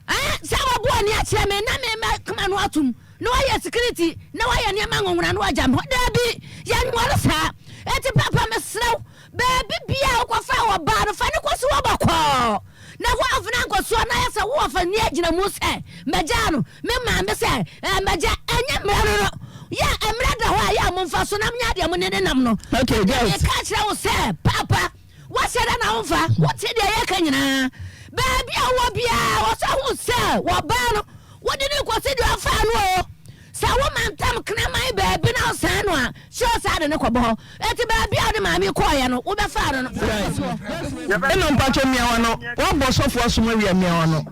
Eh, sɛ wɔbɔ w'ani akyerɛ me na me mɛkoma no atom na wɔayɛ security na wɔayɛ nneɛma nwonwona na wɔagya me hɔ. Daabi, yɛnware saa. Enti papa mesrɛ wo, baabi bia a wokɔfa ɔbaa no, fa no kɔsi hɔ bɔkɔɔ. Na hɔ afena nkɔsoɔ na ayɛ sɛ wo wɔfa nni agyinamu sɛ mɛgyaa no, me maame sɛ eh, mɛgya. Ɛnyɛ mmerɛ no no. Yɛ mmerɛ da hɔ a, yɛ a momfa so na monyɛ adeɛ mo ne ne nam no. Okay, Na girls. meka kyerɛ wo sɛ, papa, Woahyɛ da na womfa? Wote deɛ yɛreka nyinaa. Baabi a wowɔ biara, wɔ sɛ hu sɛ wɔbaa no, wode no rekɔsi deɛ ɔfaa no o. Sɛ wo mantam kraman baabi na wosan no a, sure saa de no kɔbɔ hɔ. Enti baabi a wode maame kɔeɛ no, wobɛfaa no no, fa no kɔsi hɔ. Ɛna mpakyɛ mia wano. Wabɔ sɔfo asom awie a mia wano.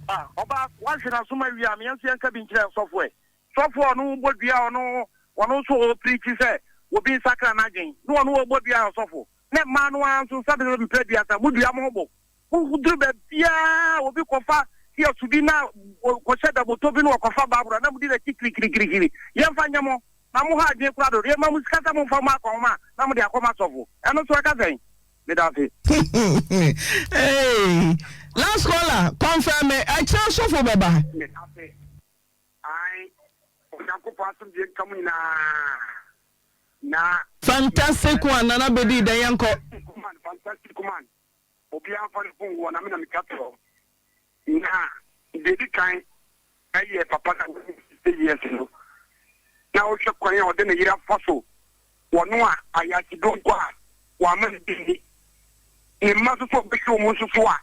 Ah ɔbaa wahwe n'asom awie a me yɛn nso yɛnka bi nkyerɛ sɔfo ɛ. Sɔfo a ɔno bɔ dua a ɔno ɔno nso ɔpreachi sɛ obi nsakra n'adwen ne ɔno ɔbɔ dua a ɔsɔfo. Ne mmaa no ara nso sɛbe sɛbe mprɛ aduasa, modua mo ho bo. Moduru baabiara a obi kɔfa kiosk bi na kɔhyɛ da moto bi na ɔkɔfa Bible a, na modi n'akyi kirikirikirikiri. Yɛmfa nyɛ mo, na mo ha adwene koraa dodo. Yɛma mo sika sɛ momfa mmɔ akɔnhoma a, na mode akɔma sɔfo. Ɛno nso ɛka sɛn? Meda ase. Hey, last caller, confirm me, ɛkyerɛ sɔfo bɛba. Meda ase. Ae, Onyankopɔn asomdwoe nka mo nyinaa. Na. Fantastic one Nana bedi dɛn yɛnkɔ. Fantastic man fantastic man obiara nfa ne phone ngu hɔ na me na me ka kyerɛ wo na deɛ edi kan ɛyɛ papa na wanya 60 years no na wohwɛ kwan a ɔde ne yere afa so wɔ no a ayase donko a wama ne bi nni ne mma nso so ɔbɛhwɛ wɔn nso so a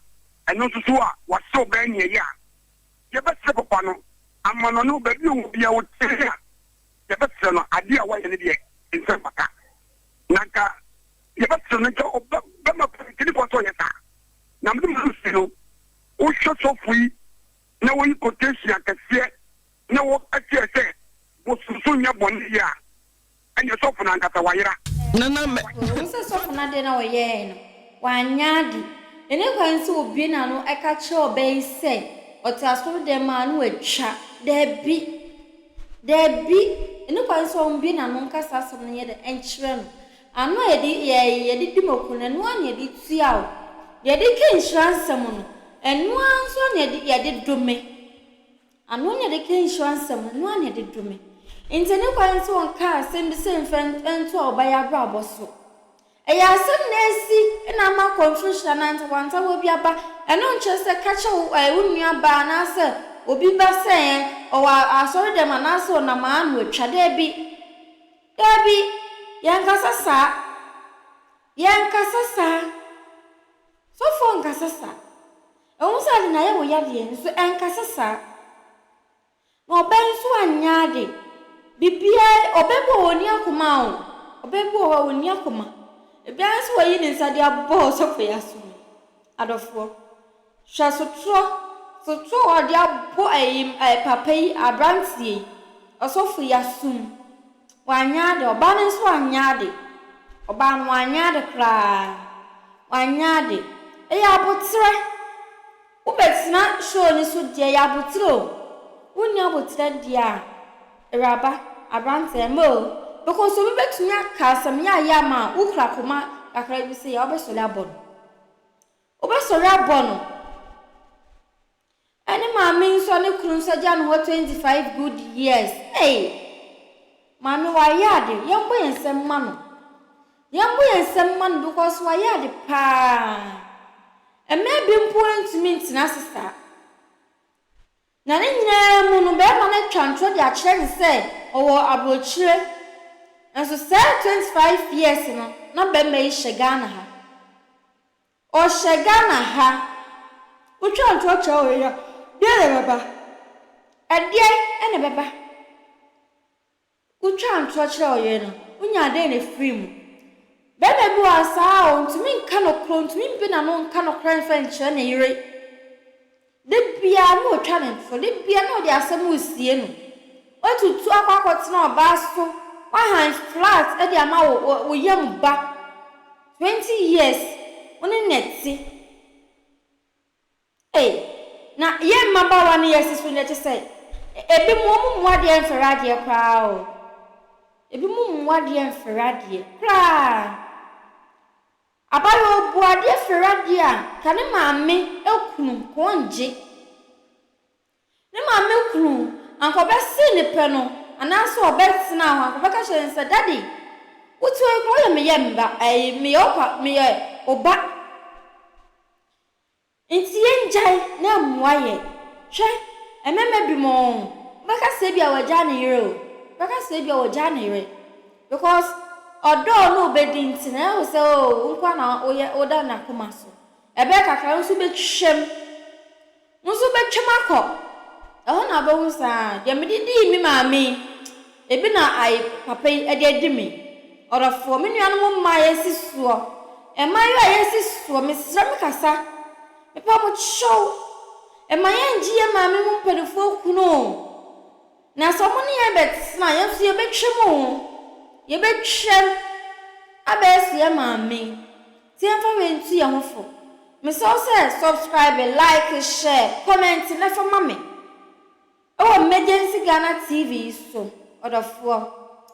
ɛno nso so a wahyɛ ɔbɛn nea ɛyɛ a yɛbɛsrɛ papa no ama no no baabi a ɔwɔ biara ɔtie a Yɛbɛsrɛ no adeɛ a wayɛ no deɛ nsɛ mfata na nka yɛbɛsrɛ no nka ɔbɛ bɛma pa nti ne kwan sɛ ɔyɛ saa na mede ma no si no wohwɛ sɔfo yi na wɔyi quotation akɛseɛ na wɔka kyerɛ sɛ bosonsom nyɛ bɔne yɛ a ɛneɛ sɔfo no ankasa wayera. Nana mɛ. Ɛwom sɛ sɔfo no ade na ɔyɛe no, wanyɛ ade. Ɛnni kwan sɛ obue n'ano ka kyerɛ ɔbaa yi sɛ ɔte asɔredan mu a na watwa. Dabi! Dabi! Ɛnni kwan sɛ ɔbue n'ano nka saa asɛm no nyɛ dɛ nkyerɛ no. Ano a yɛde yɛ yɛde di mako no, ɛno ara na yɛde tua wo. Deɛ yɛde ka nhyira nsɛm no, ɛno ara nso na yɛde yɛde dome. Ano na yɛde ka nhyira nsɛm no, ɛno ara na yɛde dome. Nti ɛnni kwan sɛ ɔnka asɛm bi sɛ mfa nto ɔbaa yi abrabɔ so. Ɛyɛ asɛm na asi na ama confusion anaa ntawantawa bi aba. Ɛno nkyerɛ sɛ ka kyerɛ wo ɛɛ wo nua baa anaasɛ obi ba sɛ ɛɛ ɔwɔ asɔredɛm anaasɛ ɔnam aa na watwa. Daabi. Daabi. Yɛnkasa saa. Yɛnkasa saa. Sɔfoɔ nkasa saa. Ɛwom sɛ ade no ayɛ wo ya deɛ nso ɛnkasa saa. Na ɔbɛ nso anyɛ ade. Biribiara, ɔbɛ bi wɔ hɔ ɔnni akoma o. Ɔbɛ bi wɔ hɔ a ɔnni akoma. Ebiara nso wayi ne nsa de abɔ ɔsɔfo yi aso mu. Adɔfoɔ, hwɛ sotorɔ, sotorɔ a ɔde abɔ ɛyi ɛɛ papa yi, aberanteɛ yi, ɔsɔfo yi aso mu. Wanyɛ ade, ɔbaa no nso anyɛ ade. Ɔbaa no wanyɛ ade koraa. Wanyɛ ade. Ɛyɛ aboterɛ. Wobɛtena show no so deɛ yɛ aboterɛ o, wonni aboterɛ deɛ a, awuraba, abranteɛ, mma o, because obi bɛtumi aka asɛm yaaya ama wo wokura koma kakra bi sei a wobɛsɔre abɔ no, wobɛsɔre abɔ no. Ɛne maame nso ne kunu nso agya ne hɔ 25 good years, ei! Maame wayɛ ade, yɛmbɔ yɛn nsam mma no, yɛmbɔ yɛn nsam mma no because wayɛ ade paa. Mmaa bi mpo ntumi ntena ase saa. Na ne nyinaa mu no, barima no atwa ntorɔ de akyerɛ no sɛ ɔwɔ aburokyire. Nanso saa 25 years no, na barima yi hyɛ Ghana ha. Ɔhyɛ Ghana ha. Wotwa ntorɔ kyerɛ wo yere a, deɛn na ɛbɛba? Ɛdeɛn na ɛbɛba? Wotwaa ntorɔ kyerɛɛ wo yere no, wonyaa dɛn na ɛfirii mu? Barima bi wɔ hɔ saa a, ɔntumi nka nokorɛ, ɔntumi mbue n'ano nka nokorɛ mfa nkyerɛ ne yere. Da biara na ɔtwa ne ntorɔ, da biara na ɔde asɛm resie no. Woatutu akɔ akɔtena ɔbaa so, woahan flat de ama wo wo yam ba, 20 years wo ne no te. Ei, na yɛn mmabaawa no yɛsi so nnɛ kyɛ sɛ ebinom wɔn mmu adeɛ mfɛre adeɛ koraa o. Ebinom mmu adeɛ mfɛre adeɛ koraa. Abayewa obu adeɛ fɛre adeɛ a, ka ne maame kunu nka ɔngye. Ne maame kunu anka ɔbɛsee ne pɛ no anaasɛ ɔbɛtena hɔ anka ɔbɛka kyerɛ no sɛ, Daddy, wote hɔ yi koraa woyɛ me yam ba, ɛyi, meyɛ wo pa, meyɛ wo ba. Nti yɛngyae na mmoa yɛn. Hwɛ, mmarima binom, wobɛka sɛ ebia wagyaa ne yere o, wobɛka sɛ ebia wagyaa ne yere because ɔdɔ a ɔne wo bɛdi nti no, ɛyɛ wo sɛ oh, wo nko ara na woyɛ, woda n'akoma so. Ɛbɛyɛ kakra wo nso wobɛtwam, wo nso wobɛtwam akɔ. Ɛhɔ na wobɛhu sɛ ah, deɛ mede dii me maame yi, ebi na ayi papa yi de adi me. Ɔdɔfoɔ, me nuanom mmaa yɛsi soɔ, mmaayewa a yɛsi soɔ, mesrɛ me kasa, mepa mo kyɛw, mma yɛnngye yɛn maame mu mpaninfoɔ kunu o, na sɛ wɔn ne yɛn bɛtena a, yɛn nso yɛbɛtwam o, yɛbɛtwam abɛyɛ sɛ yɛn maame yi, nti yɛmfa wei ntu yɛn ho fo. Mesrɛ wo sɛ subscribe, like, share, comment na fa ma me. Ɛwɔ Emergency Ghana TV yi so, ɔdɔfoɔ,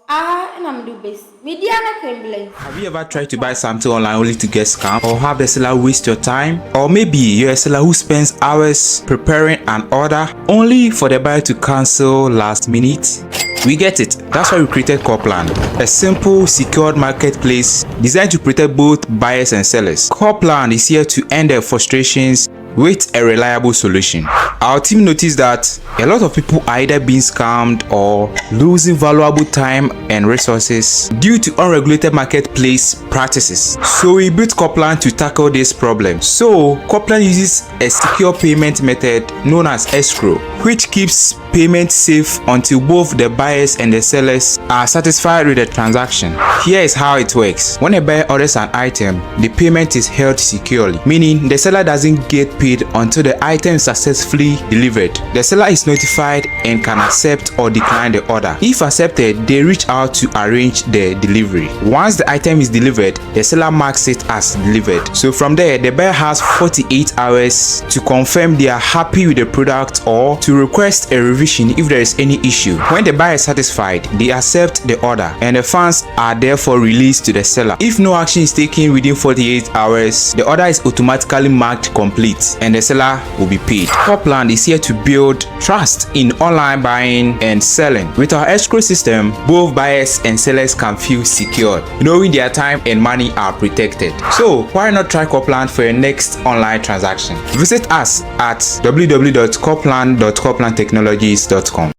aha na mede wo bɛsi. Me din ara ne Queen Blessing. Have you ever tried to buy something online only to get scammed or have the seller waste your time? Or maybe you're a seller who spends hours preparing an order only for the buyer to cancel last minute? We get it. That's why we created Corplan, a simple, secured marketplace designed to protect both buyers and sellers. Corplan is here to end their frustrations with a reliable solution. Our team noticed that a lot of people are either being scammed or losing valuable time and resources due to unregulated marketplace practices. So we built Coplan to tackle this problem. So Coplan uses a secure payment method known as escrow, which keeps payment safe until both the buyers and the sellers are satisfied with the transaction. Here is how it works. When a buyer orders an item, the payment is held securely, meaning the seller doesn't get paid until the item is successfully delivered. The seller is notified and can accept or decline the order. If accepted, they reach out to arrange the delivery. Once the item is delivered, the seller marks it as delivered. So from there, the buyer has 48 hours to confirm they are happy with the product or to request a revision if there is any issue. When the buyer is satisfied, they accept the order and the funds are therefore released to the seller. If no action is taken within 48 hours, the order is automatically marked complete and the seller will be paid. Copland is here to build trust in online buying and selling. With our escrow system, both buyers and sellers can feel secure, knowing their time and money are protected. So why not try Copland for your next online transaction? Visit us at www.copland.coplandtechnologies.com.